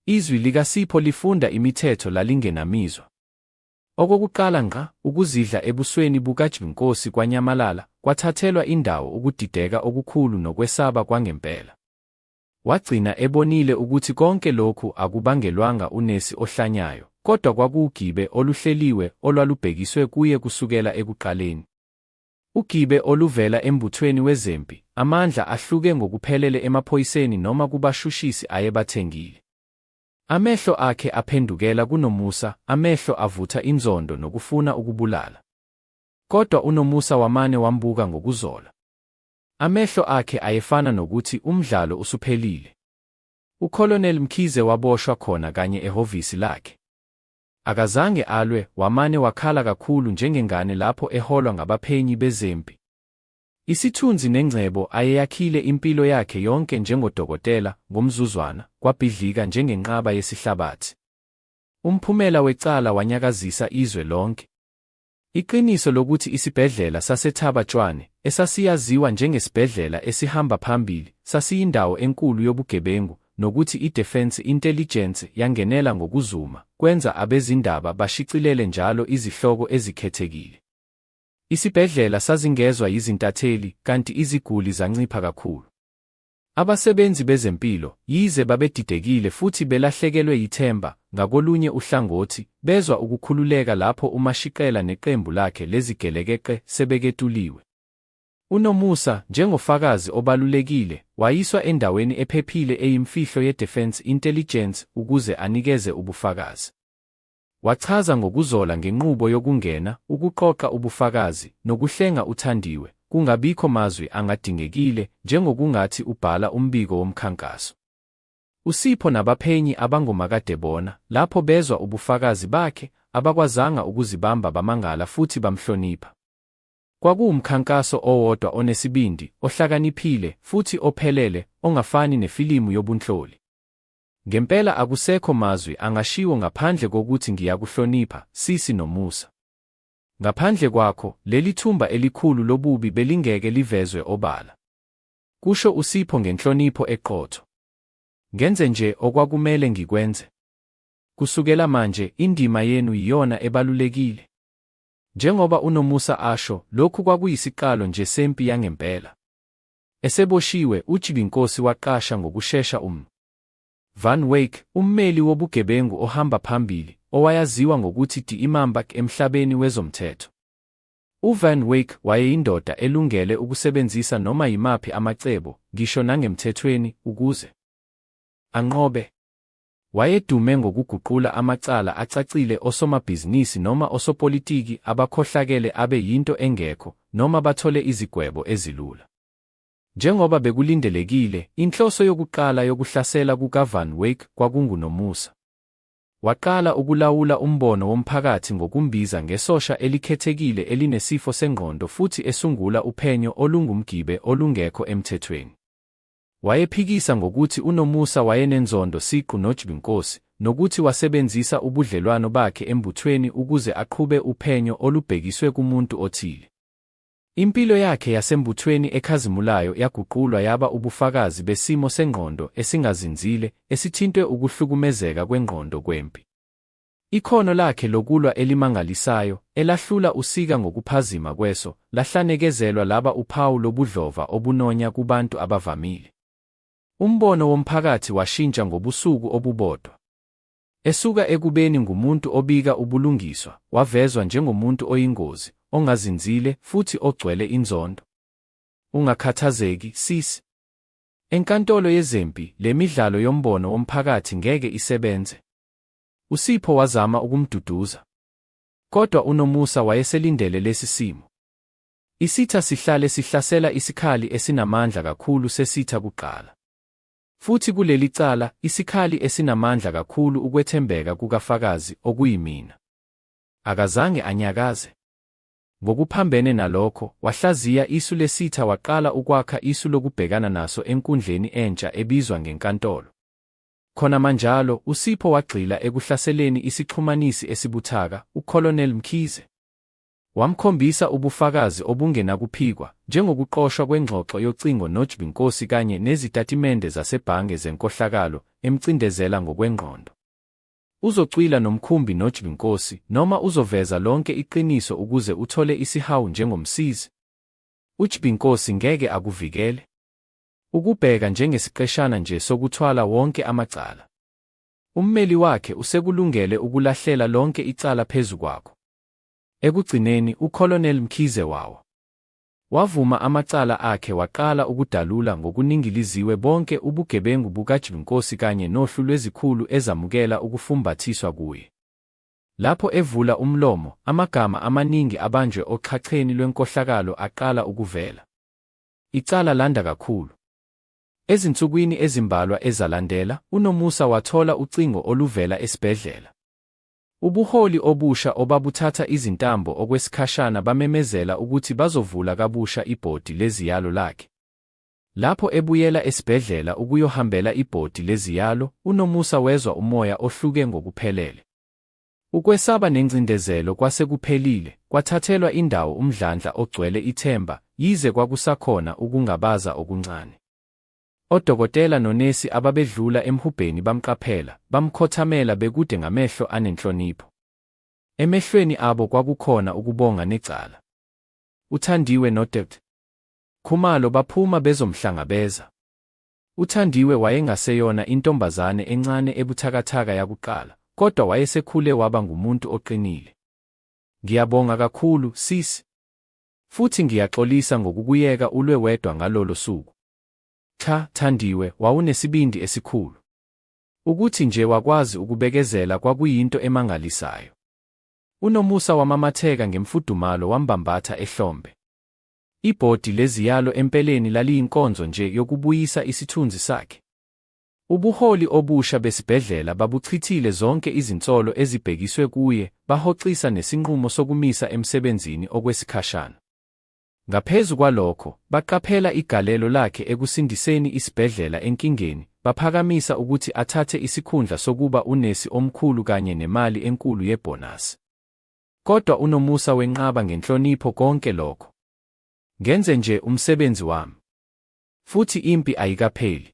Izwi likaSipho lifunda imithetho lalingenamizwa. Okokuqala ngqa, ukuzidla ebusweni bukaJbNkosi kwanyamalala, kwathathelwa indawo ukudideka okukhulu nokwesaba kwangempela. Wagcina ebonile ukuthi konke lokhu akubangelwanga unesi ohlanyayo, kodwa kwakuwugibe oluhleliwe olwalubhekiswe kuye kusukela ekuqaleni. Ugibe oluvela embuthweni wezempi, amandla ahluke ngokuphelele emaphoyiseni noma kubashushisi ayebathengile. Amehlo akhe aphendukela kuNomusa, amehlo avutha inzondo nokufuna ukubulala. Kodwa uNomusa wamane wambuka ngokuzola. Amehlo akhe ayefana nokuthi umdlalo usuphelile. UColonel Mkhize waboshwa khona kanye ehhovisi lakhe. Akazange alwe, wamane wakhala kakhulu njengengane lapho eholwa ngabaphenyi bezempi. Isithunzi nengcebo ayeyakhile impilo yakhe yonke njengodokotela, ngomzuzwana, kwabhidlika njengenqaba yesihlabathi. Umphumela wecala wanyakazisa izwe lonke. Iqiniso lokuthi isibhedlela saseThaba Tshwane, esasiyaziwa njengesibhedlela esihamba phambili, sasiyindawo enkulu yobugebengu, nokuthi i-Defence Intelligence yangenela ngokuzuma, kwenza abezindaba bashicilele njalo izihloko ezikhethekile. Isibhedlela sazingezwa yizintatheli, kanti iziguli zancipha kakhulu. Abasebenzi bezempilo, yize babedidekile futhi belahlekelwe yithemba, ngakolunye uhlangothi, bezwa ukukhululeka lapho uMashiqela neqembu lakhe lezigelekeqe sebeketuliwe. UNomusa, njengofakazi obalulekile, wayiswa endaweni ephephile eyimfihlo ye-Defence Intelligence ukuze anikeze ubufakazi. Wachaza ngokuzola ngenqubo yokungena, ukuqoqa ubufakazi, nokuhlenga uThandiwe, kungabikho mazwi angadingekile, njengokungathi ubhala umbiko womkhankaso. USipho nabaphenyi abangomakadebona, lapho bezwa ubufakazi bakhe, abakwazanga ukuzibamba bamangala futhi bamhlonipha. Kwakuwumkhankaso owodwa onesibindi, ohlakaniphile, futhi ophelele, ongafani nefilimu yobunhloli. Ngempela akusekho mazwi angashiwo ngaphandle kokuthi ngiyakuhlonipha, sisi Nomusa. Ngaphandle kwakho, leli thumba elikhulu lobubi belingeke livezwe obala. Kusho uSipho ngenhlonipho eqotho. Ngenze nje okwakumele ngikwenze. Kusukela manje, indima yenu yiyona ebalulekile. Njengoba uNomusa asho, lokhu kwakuyisiqalo nje sempi yangempela. Eseboshiwe, uJibinkosi waqasha ngokushesha uMnu. Van Wyk, ummeli wobugebengu ohamba phambili, owayaziwa ngokuthi Die Mamba emhlabeni wezomthetho. UVan Wyk wayeyindoda elungele ukusebenzisa noma yimaphi amacebo, ngisho nangemthethweni, ukuze anqobe. Wayedume ngokuguqula amacala acacile osomabhizinisi noma osopolitiki abakhohlakele abe yinto engekho noma bathole izigwebo ezilula. Njengoba bekulindelekile, inhloso yokuqala yokuhlasela kukaVan Wyk kwakunguNomusa. Waqala ukulawula umbono womphakathi ngokumbiza ngesosha elikhethekile elinesifo sengqondo futhi esungula uphenyo olungumgibe olungekho emthethweni. Wayephikisa ngokuthi uNomusa wayenenzondo siqu noJbinkosi, nokuthi wasebenzisa ubudlelwano bakhe embuthweni ukuze aqhube uphenyo olubhekiswe kumuntu othile. Impilo yakhe yasembuthweni ekhazimulayo yaguqulwa yaba ubufakazi besimo sengqondo esingazinzile, esithintwe ukuhlukumezeka kwengqondo kwempi. Ikhono lakhe lokulwa elimangalisayo, elahlula usika ngokuphazima kweso, lahlanekezelwa laba uphawu lobudlova obunonya kubantu abavamile. Umbono womphakathi washintsha ngobusuku obubodwa. Esuka ekubeni ngumuntu obika ubulungiswa, wavezwa njengomuntu oyingozi, ongazinzile, futhi ogcwele inzondo. Ungakhathazeki, sisi. Enkantolo yezempi, le midlalo yombono womphakathi ngeke isebenze. USipho wazama ukumduduza. Kodwa uNomusa wayeselindele lesi simo. Isitha sihlale sihlasela isikhali esinamandla kakhulu sesitha kuqala. Futhi kuleli cala, isikhali esinamandla kakhulu ukwethembeka kukafakazi, okuyimina. Akazange anyakaze. Ngokuphambene nalokho, wahlaziya isu lesitha waqala ukwakha isu lokubhekana naso enkundleni entsha ebizwa ngenkantolo. Khonamanjalo, uSipho wagxila ekuhlaseleni isixhumanisi esibuthaka, uColonel Mkhize. Wamkhombisa ubufakazi obungenakuphikwa, njengokuqoshwa kwengxoxo yocingo noJB Nkosi kanye nezitatimende zasebhange zenkohlakalo, emcindezela ngokwengqondo. Uzocwila nomkhumbi noJB Nkosi, noma uzoveza lonke iqiniso ukuze uthole isihawu njengomsizi? UJB Nkosi ngeke akuvikele. Ukubheka njengesiqeshana nje sokuthwala wonke amacala. Ummeli wakhe usekulungele ukulahlela lonke icala phezu kwakho. Ekugcineni, uColonel Mkhize wawa. Wavuma amacala akhe waqala ukudalula ngokuningiliziwe bonke ubugebengu bukaJB Nkosi kanye nohlu lwezikhulu ezamukela ukufumbathiswa kuye. Lapho evula umlomo, amagama amaningi abanjwe oxhaxheni lwenkohlakalo aqala ukuvela. Icala landa kakhulu. Ezinsukwini ezimbalwa ezalandela, uNomusa wathola ucingo oluvela esibhedlela. Ubuholi obusha obabuthatha izintambo okwesikhashana bamemezela ukuthi bazovula kabusha ibhodi leziyalo lakhe. Lapho ebuyela esibhedlela ukuyohambela ibhodi leziyalo, uNomusa wezwa umoya ohluke ngokuphelele. Ukwesaba nengcindezelo kwase kuphelile, kwathathelwa indawo umdlandla ogcwele ithemba, yize kwakusakhona ukungabaza okuncane. Odokotela nonesi ababedlula emhubheni bamqaphela, bamkhothamela bekude ngamehlo anenhlonipho. Emehlweni abo kwakukhona ukubonga necala. UThandiwe noDkt. Khumalo baphuma bezomhlangabeza. UThandiwe wayengaseyona intombazane encane ebuthakathaka yakuqala, kodwa wayesekhule waba ngumuntu oqinile. Ngiyabonga kakhulu, sisi. Futhi ngiyaxolisa ngokukuyeka ulwe wedwa ngalolo suku. Cha, Thandiwe, wawunesibindi esikhulu. Ukuthi nje wakwazi ukubekezela kwakuyinto emangalisayo. UNomusa wamamatheka ngemfudumalo wambambatha ehlombe. Ibhodi leziyalo empeleni laliyinkonzo nje yokubuyisa isithunzi sakhe. Ubuholi obusha besibhedlela babuchithile zonke izinsolo ezibhekiswe kuye, bahoxisa nesinqumo sokumisa emsebenzini okwesikhashana. Ngaphezu kwalokho, baqaphela igalelo lakhe ekusindiseni isibhedlela enkingeni, baphakamisa ukuthi athathe isikhundla sokuba unesi omkhulu kanye nemali enkulu yebhonasi. Kodwa uNomusa wenqaba ngenhlonipho konke lokho. Ngenze nje umsebenzi wami. Futhi impi ayikapheli.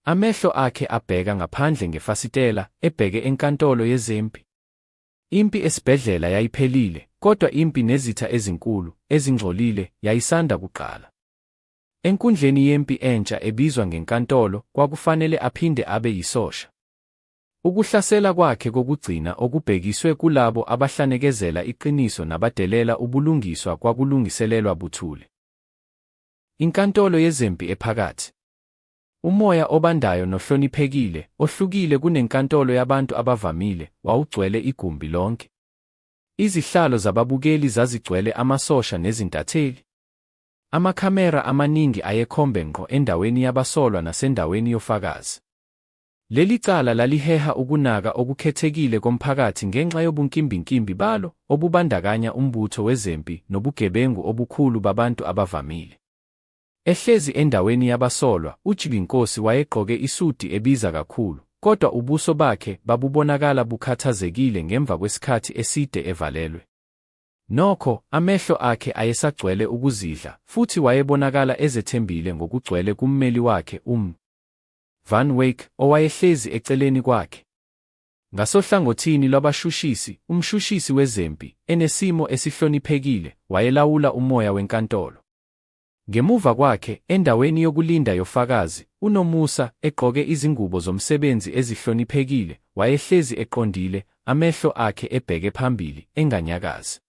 Amehlo akhe abheka ngaphandle ngefasitela, ebheke enkantolo yezempi. Impi esibhedlela yayiphelile, kodwa impi nezitha ezinkulu, ezingcolile, yayisanda kuqala. Enkundleni yempi entsha ebizwa ngenkantolo, kwakufanele aphinde abe yisosha. Ukuhlasela kwakhe kokugcina okubhekiswe kulabo abahlanekezela iqiniso nabadelela ubulungiswa kwakulungiselelwa buthule. Inkantolo yezempi ephakathi. Umoya obandayo nohloniphekile, ohlukile kunenkantolo yabantu abavamile, wawugcwele igumbi lonke. Izihlalo zababukeli zazigcwele amasosha nezintatheli. Amakhamera amaningi ayekhombe ngqo endaweni yabasolwa nasendaweni yofakazi. Leli cala laliheha ukunaka okukhethekile komphakathi ngenxa yobunkimbinkimbi balo obubandakanya umbutho wezempi nobugebengu obukhulu babantu abavamile. Ehlezi endaweni yabasolwa, uJB Nkosi wayegqoke isudi ebiza kakhulu, kodwa ubuso bakhe babubonakala bukhathazekile ngemva kwesikhathi eside evalelwe. Nokho, amehlo akhe ayesagcwele ukuzidla, futhi wayebonakala ezethembile ngokugcwele kummeli wakhe, uMn. Van Wyk, owayehlezi eceleni kwakhe. Ngasohlangothini lwabashushisi, umshushisi wezempi, enesimo esihloniphekile, wayelawula umoya wenkantolo. Ngemuva kwakhe, endaweni yokulinda yofakazi, uNomusa, egqoke izingubo zomsebenzi ezihloniphekile, wayehlezi eqondile, amehlo akhe ebheke phambili, enganyakazi.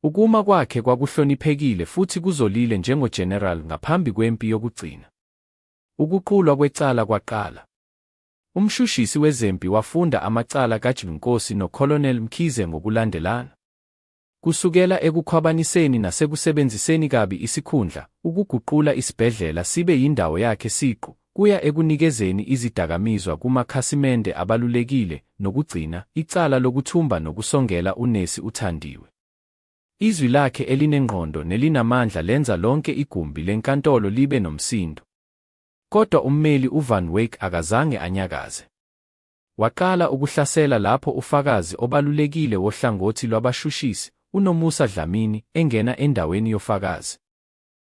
Ukuma kwakhe kwakuhloniphekile futhi kuzolile njengoGeneral ngaphambi kwempi yokugcina. Ukuqulwa kwecala kwaqala. Umshushisi wezempi wafunda amacala kaDj Nkosi noColonel Mkhize ngokulandelana. Kusukela ekukhwabaniseni nasekusebenziseni kabi isikhundla, ukuguqula isibhedlela sibe yindawo yakhe siqu, kuya ekunikezeni izidakamizwa kumakhasimende abalulekile, nokugcina, icala lokuthumba nokusongela unesi uThandiwe. Izwi lakhe elinengqondo nelinamandla lenza lonke igumbi lenkantolo libe nomsindo. Kodwa ummeli uVan Wyk akazange anyakaze. Waqala ukuhlasela lapho ufakazi obalulekile wohlangothi lwabashushisi, uNomusa Dlamini, engena endaweni yofakazi.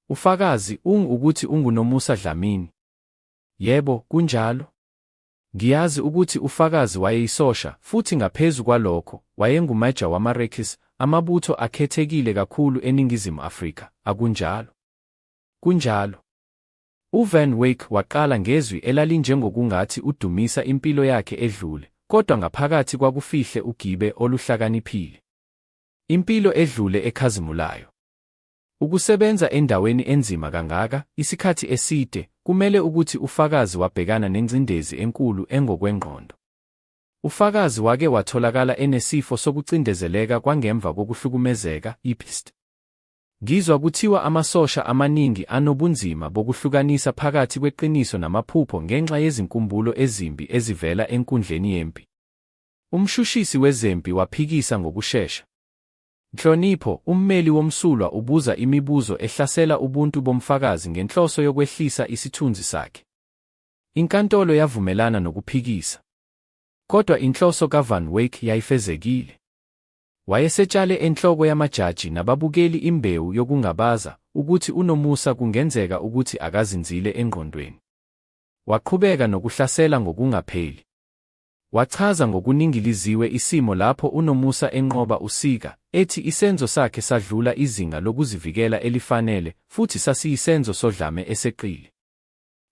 Ufakazi, Ung ukuthi unguNomusa Dlamini? Yebo, kunjalo. Ngiyazi ukuthi ufakazi wayeyisosha, futhi ngaphezu kwalokho, wayengumeja wamaRecce, amabutho akhethekile kakhulu eNingizimu Afrika, akunjalo? Kunjalo. UVan Wyk waqala ngezwi elalinjengokungathi udumisa impilo yakhe edlule, kodwa ngaphakathi kwakufihle ugibe oluhlakaniphile. Impilo edlule ekhazimulayo. Ukusebenza endaweni enzima kangaka, isikhathi eside, kumele ukuthi ufakazi wabhekana nengcindezi enkulu engokwengqondo. Ufakazi wake watholakala enesifo sokucindezeleka kwangemva kokuhlukumezeka, i-PTSD. Ngizwa kuthiwa amasosha amaningi anobunzima bokuhlukanisa phakathi kweqiniso namaphupho ngenxa yezinkumbulo ezimbi ezivela enkundleni yempi. Umshushisi wezempi waphikisa ngokushesha. Nhlonipho, ummeli womsulwa ubuza imibuzo ehlasela ubuntu bomfakazi ngenhloso yokwehlisa isithunzi sakhe. Inkantolo yavumelana nokuphikisa. Kodwa inhloso kaVan Wyk yayifezekile. Wayesetshale enhloko yamajaji nababukeli imbewu yokungabaza ukuthi uNomusa kungenzeka ukuthi akazinzile engqondweni. Waqhubeka nokuhlasela ngokungapheli. Wachaza ngokuningiliziwe isimo lapho uNomusa enqoba uSika, ethi isenzo sakhe sadlula izinga lokuzivikela elifanele futhi sasiyisenzo sodlame eseqile.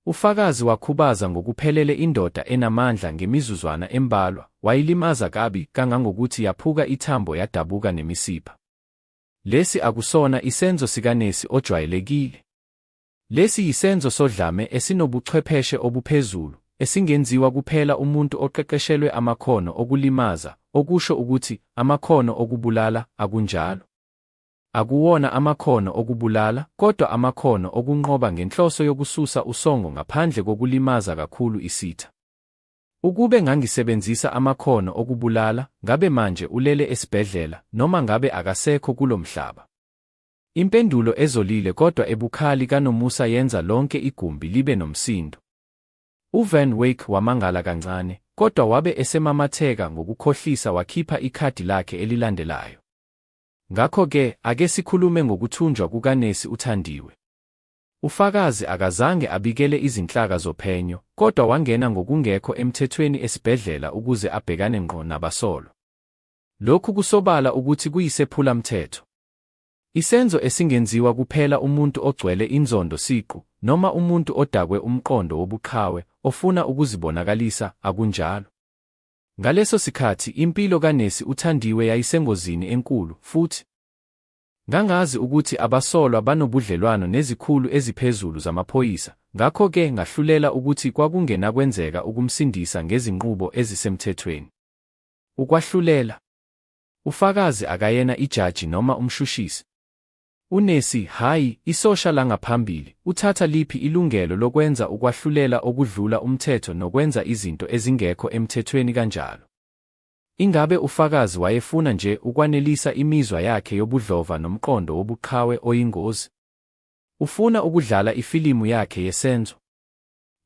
Ufakazi wakhubaza ngokuphelele indoda enamandla ngemizuzwana embalwa, wayilimaza kabi kangangokuthi yaphuka ithambo yadabuka nemisipha. Lesi akusona isenzo sikanesi ojwayelekile. Lesi yisenzo sodlame esinobuchwepheshe obuphezulu, esingenziwa kuphela umuntu oqeqeshelwe amakhono okulimaza, okusho ukuthi, amakhono okubulala, akunjalo? Akuwona amakhono okubulala, kodwa amakhono okunqoba ngenhloso yokususa usongo ngaphandle kokulimaza kakhulu isitha. Ukube ngangisebenzisa amakhono okubulala, ngabe manje ulele esibhedlela, noma ngabe akasekho kulo mhlaba. Impendulo ezolile kodwa ebukhali kaNomusa yenza lonke igumbi libe nomsindo. UVan Wyk wamangala kancane, kodwa wabe esemamatheka ngokukhohlisa wakhipha ikhadi lakhe elilandelayo. Ngakho-ke, ake sikhulume ngokuthunjwa kukanesi uThandiwe. Ufakazi akazange abikele izinhlaka zophenyo, kodwa wangena ngokungekho emthethweni esibhedlela ukuze abhekane ngqo nabasolwa. Lokhu kusobala ukuthi kuyisephulamthetho. Isenzo esingenziwa kuphela umuntu ogcwele inzondo siqu, noma umuntu odakwe umqondo wobuqhawe, ofuna ukuzibonakalisa, akunjalo? Ngaleso sikhathi, impilo kanesi uThandiwe yayisengozini enkulu, futhi. Ngangazi ukuthi abasolwa banobudlelwano nezikhulu eziphezulu zamaphoyisa, ngakho-ke ngahlulela ukuthi kwakungenakwenzeka ukumsindisa ngezinqubo ezisemthethweni. Ukwahlulela. Ufakazi akayena ijaji noma umshushisi. Unesi, hhayi, isosha langaphambili, uthatha liphi ilungelo lokwenza ukwahlulela okudlula umthetho nokwenza izinto ezingekho emthethweni kanjalo? Ingabe ufakazi wayefuna nje ukwanelisa imizwa yakhe yobudlova nomqondo wobuqhawe oyingozi? Ufuna ukudlala ifilimu yakhe yesenzo?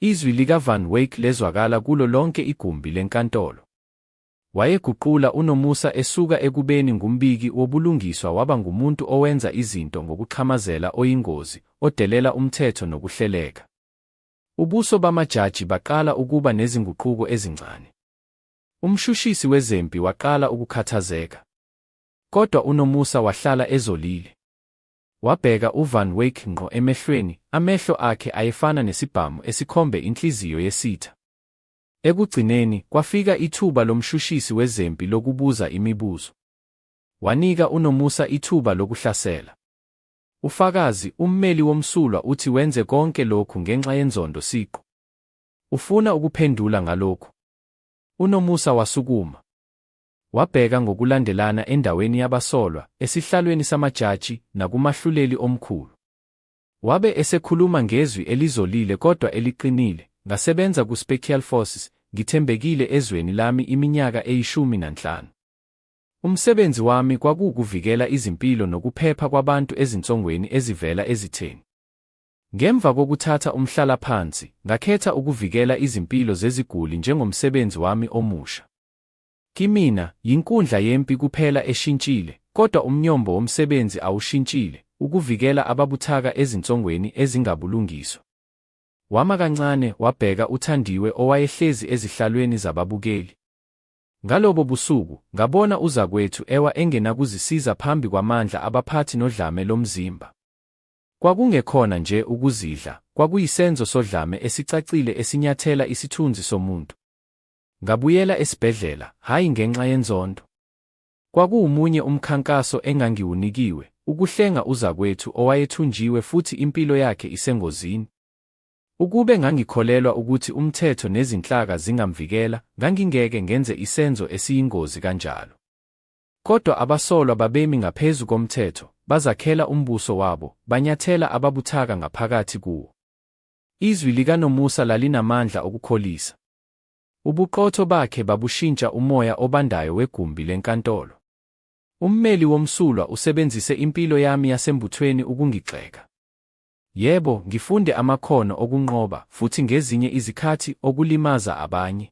Izwi likaVan Wyk lezwakala kulo lonke igumbi lenkantolo. Wayeguqula uNomusa esuka ekubeni ngumbiki wobulungiswa waba ngumuntu owenza izinto ngokuxhamazela oyingozi, odelela umthetho nokuhleleka. Ubuso bamajaji baqala ukuba nezinguquko ezincane. Umshushisi wezempi waqala ukukhathazeka. Kodwa uNomusa wahlala ezolile. Wabheka uVan Wyk ngqo emehlweni, amehlo akhe ayefana nesibhamu esikhombe inhliziyo yesitha. Ekugcineni, kwafika ithuba lomshushisi wezempi lokubuza imibuzo. Wanika uNomusa ithuba lokuhlasela. Ufakazi, ummeli womsulwa uthi wenze konke lokhu ngenxa yenzondo siqu. Ufuna ukuphendula ngalokhu? UNomusa wasukuma. Wabheka ngokulandelana endaweni yabasolwa, esihlalweni samajaji, nakumahluleli omkhulu. Wabe esekhuluma ngezwi elizolile kodwa eliqinile, Ngasebenza ku-Special Forces, ngithembekile ezweni lami iminyaka eyishumi nanhlanu. Umsebenzi wami kwakuwukuvikela izimpilo nokuphepha kwabantu ezinsongweni ezivela ezitheni. Ngemva kokuthatha umhlalaphansi, ngakhetha ukuvikela izimpilo zeziguli njengomsebenzi wami omusha. Kimina, yinkundla yempi kuphela eshintshile, kodwa umnyombo womsebenzi awushintshile, ukuvikela ababuthaka ezinsongweni ezingabulungiswa. Wama kancane, wabheka uThandiwe owayehlezi ezihlalweni zababukeli. Ngalobo busuku, ngabona uzakwethu ewa engenakuzisiza phambi kwamandla abaphathi nodlame lomzimba. Kwakungekhona nje ukuzidla, kwakuyisenzo sodlame esicacile esinyathela isithunzi somuntu. Ngabuyela esibhedlela, hhayi ngenxa yenzondo. Kwakuwumunye umkhankaso engangiwunikiwe, ukuhlenga uzakwethu owayethunjiwe futhi impilo yakhe isengozini. Ukube ngangikholelwa ukuthi umthetho nezinhlaka zingamvikela, ngangingeke ngenze isenzo esiyingozi kanjalo. Kodwa abasolwa babemi ngaphezu komthetho, bazakhela umbuso wabo, banyathela ababuthaka ngaphakathi kuwo. Izwi likaNomusa lalinamandla okukholisa. Ubuqotho bakhe babushintsha umoya obandayo wegumbi lenkantolo. Ummeli womsulwa usebenzise impilo yami yasembuthweni ukungigxeka. Yebo, ngifunde amakhono okunqoba, futhi ngezinye izikhathi, okulimaza abanye.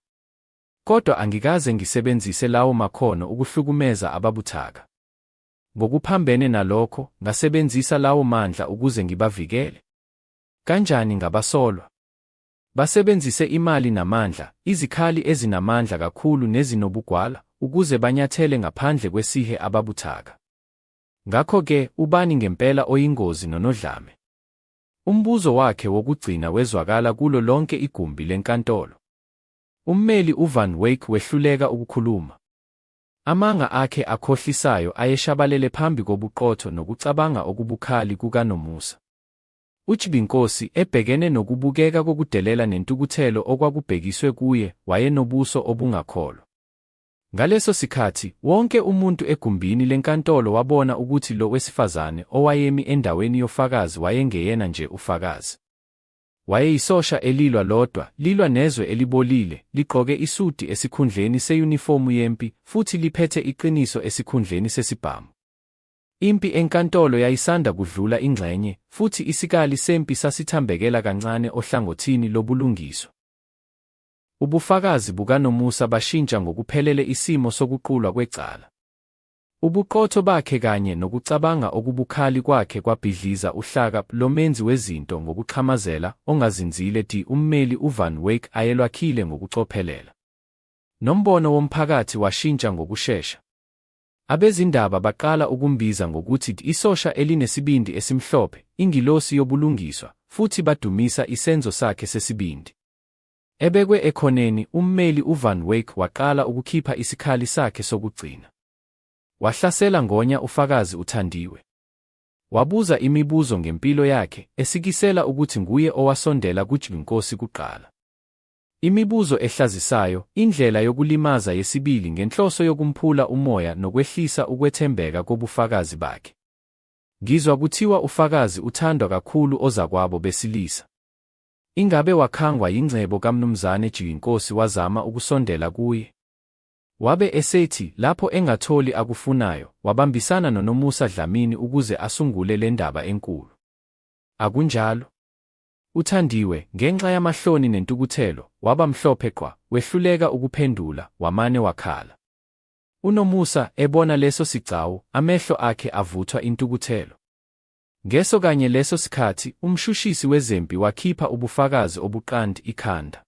Kodwa angikaze ngisebenzise lawo makhono ukuhlukumeza ababuthaka. Ngokuphambene nalokho, ngasebenzisa lawo mandla ukuze ngibavikele. Kanjani ngabasolwa? Basebenzise imali namandla, izikhali ezinamandla kakhulu nezinobugwala, ukuze banyathele ngaphandle kwesihe ababuthaka. Ngakho-ke, ubani ngempela oyingozi nonodlame? Umbuzo wakhe wokugcina wezwakala kulo lonke igumbi lenkantolo. Ummeli uVan Wyk wehluleka ukukhuluma. Amanga akhe akhohlisayo ayeshabalele phambi kobuqotho nokucabanga okubukhali kukaNomusa. UChibinkosi, ebhekene nokubukeka kokudelela nentukuthelo okwakubhekiswe kuye, wayenobuso obungakholwa. Ngaleso sikhathi, wonke umuntu egumbini lenkantolo wabona ukuthi lo wesifazane owayemi endaweni yofakazi wayengeyena nje ufakazi. Wayeyisosha elilwa lodwa, lilwa nezwe elibolile, ligqoke isudi esikhundleni seyunifomu yempi, futhi liphethe iqiniso esikhundleni sesibhamu. Impi enkantolo yayisanda kudlula ingxenye, futhi isikali sempi sasithambekela kancane ohlangothini lobulungiswa. Ubufakazi bukaNomusa bashintsha ngokuphelele isimo sokuqulwa kwecala. Ubuqotho bakhe kanye nokucabanga okubukhali kwakhe kwabhidliza uhlaka lomenzi wezinto ngokuxhamazela ongazinzile di ummeli uVan Wyk ayelwakhile ngokucophelela. Nombono womphakathi washintsha ngokushesha. Abezindaba baqala ukumbiza ngokuthi isosha elinesibindi esimhlophe, ingilosi yobulungiswa, futhi badumisa isenzo sakhe sesibindi. Ebekwe ekhoneni, ummeli uVan Wyk waqala ukukhipha isikhali sakhe sokugcina. Wahlasela ngonya ufakazi uThandiwe. Wabuza imibuzo ngempilo yakhe, esikisela ukuthi nguye owasondela kuJbinkosi kuqala. Imibuzo ehlazisayo, indlela yokulimaza yesibili ngenhloso yokumphula umoya nokwehlisa ukwethembeka kobufakazi bakhe. Ngizwa kuthiwa ufakazi uthandwa kakhulu ozakwabo besilisa. Ingabe wakhangwa yingcebo kaMnumzane Jiyinkosi wazama ukusondela kuye? Wabe esethi lapho engatholi akufunayo, wabambisana noNomusa Dlamini ukuze asungule le ndaba enkulu. Akunjalo? UThandiwe, ngenxa yamahloni nentukuthelo, waba mhlophe qwa, wehluleka ukuphendula, wamane wakhala. UNomusa, ebona leso sigcawu, amehlo akhe avuthwa intukuthelo. Ngeso kanye leso sikhathi, umshushisi wezempi wakhipha ubufakazi obuqand ikhanda.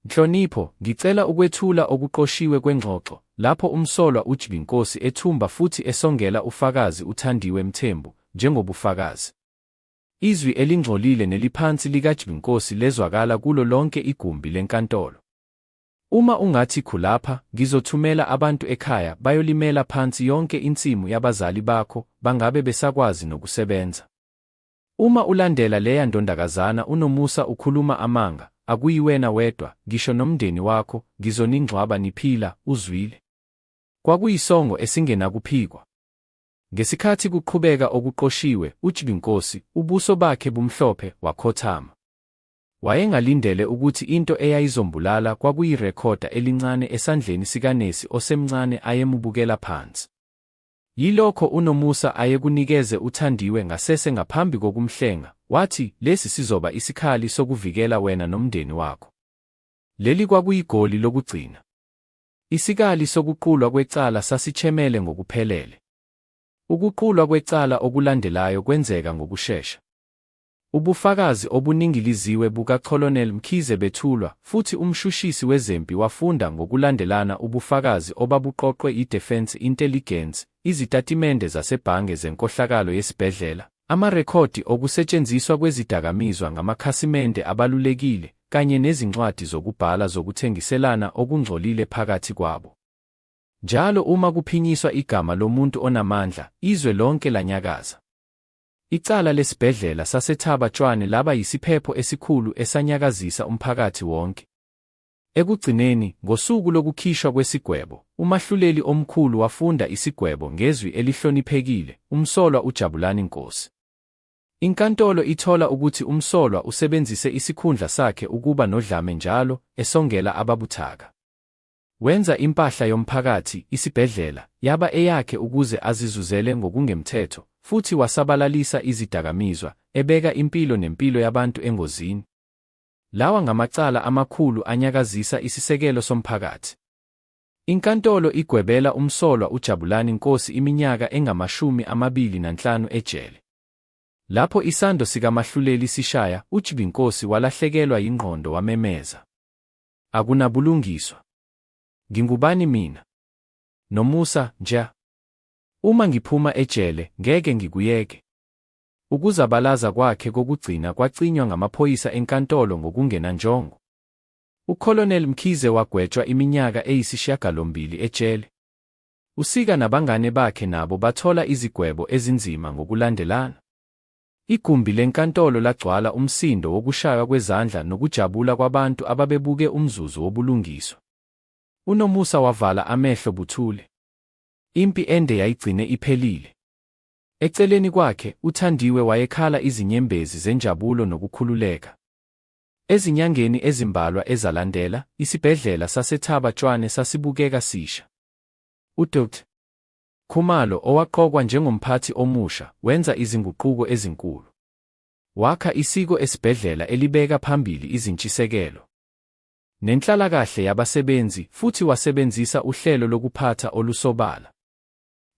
Nhlonipho, ngicela ukwethula okuqoshiwe kwengxoxo, lapho umsolwa uJbinkosi ethumba futhi esongela ufakazi uThandiwe Mthembu, njengobufakazi. Izwi elingcolile neliphansi likaJbinkosi lezwakala kulo lonke igumbi lenkantolo. Uma ungathi khulapha, ngizothumela abantu ekhaya bayolimela phansi yonke insimu yabazali bakho, bangabe besakwazi nokusebenza. Uma ulandela leya ndondakazana uNomusa ukhuluma amanga, Akuyiwena wedwa, ngisho nomndeni wakho, ngizoningcwaba niphila, uzwile. Kwakuyisongo esingenakuphikwa. Ngesikhathi kuqhubeka okuqoshiwe, uJbinkosi, ubuso bakhe bumhlophe, wakhothama. Wayengalindele ukuthi into eyayizombulala kwakuyirekhoda elincane esandleni sikanesi osemncane ayemubukela phansi. Yilokho uNomusa ayekunikeze uThandiwe ngasese ngaphambi kokumhlenga, wathi, Lesi sizoba isikhali sokuvikela wena nomndeni wakho. Leli kwakuyigoli lokugcina. Isikali sokuqulwa kwecala sasichemele ngokuphelele. Ukuqulwa kwecala okulandelayo kwenzeka ngokushesha. Ubufakazi obuningiliziwe bukaColonel Mkhize bethulwa, futhi umshushisi wezempi wafunda ngokulandelana ubufakazi obabuqoqwe yi-Defence Intelligence, izitatimende zasebhange zenkohlakalo yesibhedlela, amarekhodi okusetshenziswa kwezidakamizwa ngamakhasimende abalulekile, kanye nezincwadi zokubhala zokuthengiselana okungcolile phakathi kwabo. Njalo uma kuphinyiswa igama lomuntu onamandla, izwe lonke lanyakaza. Icala lesibhedlela saseThaba Tshwane laba yisiphepho esikhulu esanyakazisa umphakathi wonke. Ekugcineni, ngosuku lokukhishwa kwesigwebo, umahluleli omkhulu wafunda isigwebo ngezwi elihloniphekile, Umsolwa uJabulani Nkosi. Inkantolo ithola ukuthi umsolwa usebenzise isikhundla sakhe ukuba nodlame njalo, esongela ababuthaka. Wenza impahla yomphakathi, isibhedlela, yaba eyakhe ukuze azizuzele ngokungemthetho, futhi wasabalalisa izidakamizwa, ebeka impilo nempilo yabantu engozini. Lawa ngamacala amakhulu anyakazisa isisekelo somphakathi. Inkantolo igwebela umsolwa uJabulani Nkosi iminyaka engama-25 ejele. Lapho isando sikamahluleli sishaya, uJbinkosi walahlekelwa yingqondo wamemeza. Akunabulungiswa. Ngingubani mina? Nomusa, nja. Uma ngiphuma ejele, ngeke ngikuyeke. Ukuzabalaza kwakhe kokugcina kwacinywa ngamaphoyisa enkantolo ngokungenanjongo. UColonel Mkhize wagwetshwa iminyaka eyisishiyagalombili ejele. USika nabangane bakhe nabo bathola izigwebo ezinzima ngokulandelana. Igumbi lenkantolo lagcwala umsindo wokushaywa kwezandla nokujabula kwabantu ababebuke umzuzu wobulungiswa. UNomusa wavala amehlo buthule. Impi ende yayigcine iphelile. Eceleni kwakhe, uThandiwe wayekhala izinyembezi zenjabulo nokukhululeka. Ezinyangeni ezimbalwa ezalandela, isibhedlela saseThaba Tshwane sasibukeka sisha. UDkt. Khumalo, owaqokwa njengomphathi omusha, wenza izinguquko ezinkulu. Wakha isiko esibhedlela elibeka phambili izintshisekelo nenhlalakahle yabasebenzi futhi wasebenzisa uhlelo lokuphatha olusobala.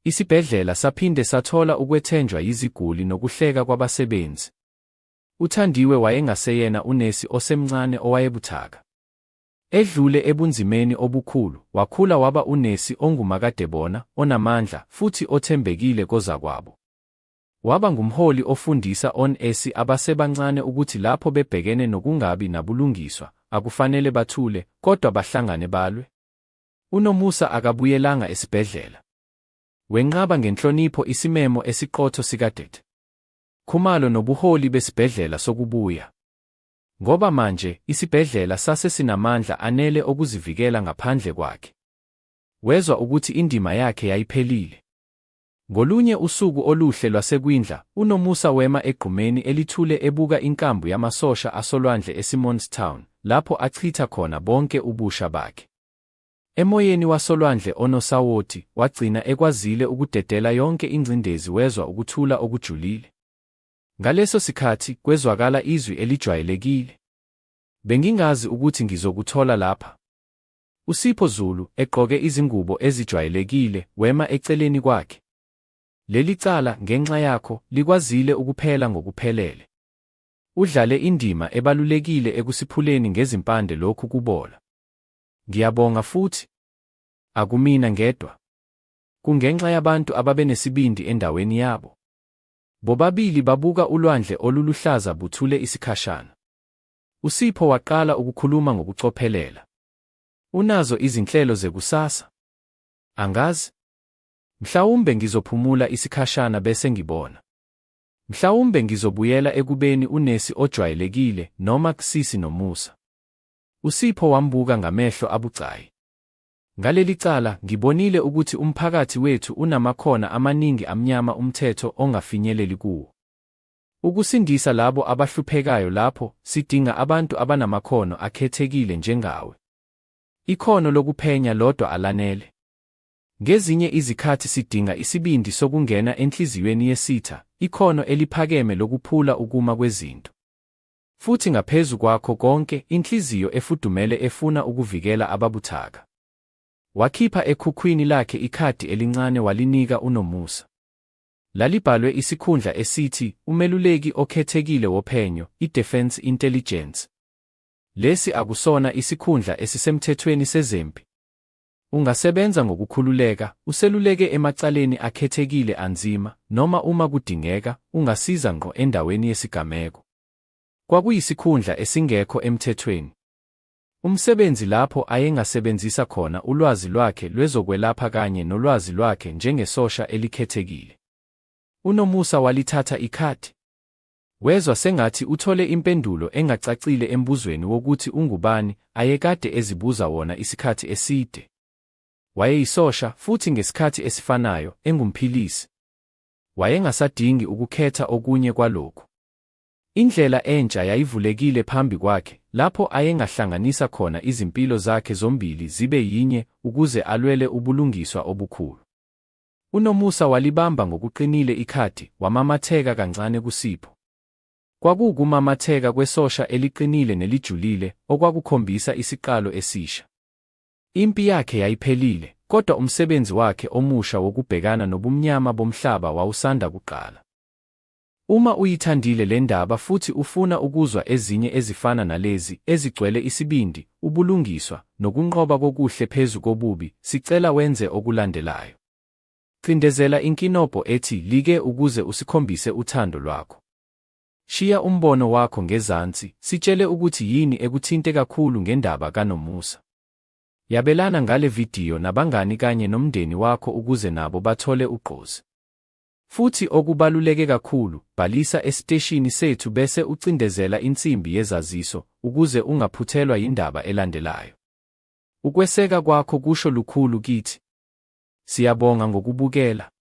Isibhedlela saphinde sathola ukwethenjwa yiziguli nokuhleka kwabasebenzi. UThandiwe wayengaseyena unesi osemncane owayebuthaka. Edlule ebunzimeni obukhulu, wakhula waba unesi ongumakadebona, onamandla, futhi othembekile kozakwabo. Waba ngumholi ofundisa onesi abasebancane ukuthi lapho bebhekene nokungabi nabulungiswa, akufanele bathule, kodwa bahlangane balwe. UNomusa akabuyelanga esibhedlela. Wenqaba ngenhlonipho isimemo esiqotho sikaDkt. Khumalo nobuholi besibhedlela sokubuya. Ngoba manje, isibhedlela sase sinamandla anele okuzivikela ngaphandle kwakhe. Wezwa ukuthi indima yakhe yayiphelile. Ngolunye usuku oluhle lwasekwindla, uNomusa wema egqumeni elithule ebuka inkambu yamasosha asolwandle eSimon's Town, lapho achitha khona bonke ubusha bakhe. Emoyeni wasolwandle onosawoti, wagcina ekwazile ukudedela yonke ingcindezi wezwa ukuthula okujulile. Ngaleso sikhathi, kwezwakala izwi elijwayelekile. Bengingazi ukuthi ngizokuthola lapha. USipho Zulu, egqoke izingubo ezijwayelekile, wema eceleni kwakhe. Leli cala, ngenxa yakho, likwazile ukuphela ngokuphelele. Udlale indima ebalulekile ekusiphuleni ngezimpande lokhu kubola. Ngiyabonga futhi. Akumina ngedwa. Kungenxa yabantu ababenesibindi endaweni yabo. Bobabili babuka ulwandle oluluhlaza buthule isikhashana. USipho waqala ukukhuluma ngokucophelela. Unazo izinhlelo zekusasa? Angazi. Mhlawumbe ngizophumula isikhashana bese ngibona. Mhlawumbe ngizobuyela ekubeni unesi ojwayelekile noma kusisi Nomusa. USipho wambuka ngamehlo abucayi. Ngaleli cala, ngibonile ukuthi umphakathi wethu unamakhona amaningi amnyama umthetho ongafinyeleli kuwo. Ukusindisa labo abahluphekayo lapho, sidinga abantu abanamakhono akhethekile njengawe. Ikhono lokuphenya lodwa alanele. Ngezinye izikhathi sidinga isibindi sokungena enhliziyweni yesitha, ikhono eliphakeme lokuphula ukuma kwezinto. Futhi ngaphezu kwakho konke, inhliziyo efudumele efuna ukuvikela ababuthaka. Wakhipha ekhukhwini lakhe ikhadi elincane walinika uNomusa. Lalibhalwe isikhundla esithi umeluleki okhethekile wophenyo, i-Defense Intelligence. Lesi akusona isikhundla esisemthethweni sezempi. Ungasebenza ngokukhululeka, useluleke emacaleni akhethekile anzima, noma uma kudingeka, ungasiza ngqo endaweni yesigameko. Kwakuyisikhundla esingekho emthethweni. Umsebenzi lapho ayengasebenzisa khona ulwazi lwakhe lwezokwelapha kanye nolwazi lwakhe njengesosha elikhethekile. UNomusa walithatha ikhadi. Wezwa sengathi uthole impendulo engacacile embuzweni wokuthi ungubani ayekade ezibuza wona isikhathi eside. Wayeyisosha, futhi ngesikhathi esifanayo, engumphilisi. Wayengasadingi ukukhetha okunye kwalokhu. Indlela entsha yayivulekile phambi kwakhe, lapho ayengahlanganisa khona izimpilo zakhe zombili zibe yinye ukuze alwele ubulungiswa obukhulu. UNomusa walibamba ngokuqinile ikhadi, wamamatheka kancane kuSipho. Kwakuwukumamatheka kwesosha eliqinile nelijulile, okwakukhombisa isiqalo esisha. Impi yakhe yayiphelile, kodwa umsebenzi wakhe omusha wokubhekana nobumnyama bomhlaba wawusanda kuqala. Uma uyithandile le ndaba futhi ufuna ukuzwa ezinye ezifana nalezi, ezigcwele isibindi, ubulungiswa, nokunqoba kokuhle phezu kobubi, sicela wenze okulandelayo. Cindezela inkinobho ethi like ukuze usikhombise uthando lwakho. Shiya umbono wakho ngezansi, sitshele ukuthi yini ekuthinte kakhulu ngendaba kaNomusa. Yabelana ngale vidiyo nabangani kanye nomndeni wakho ukuze nabo bathole ugqozi. Futhi okubaluleke kakhulu, bhalisa esiteshini sethu bese ucindezela insimbi yezaziso ukuze ungaphuthelwa yindaba elandelayo. Ukweseka kwakho kusho lukhulu kithi. Siyabonga ngokubukela.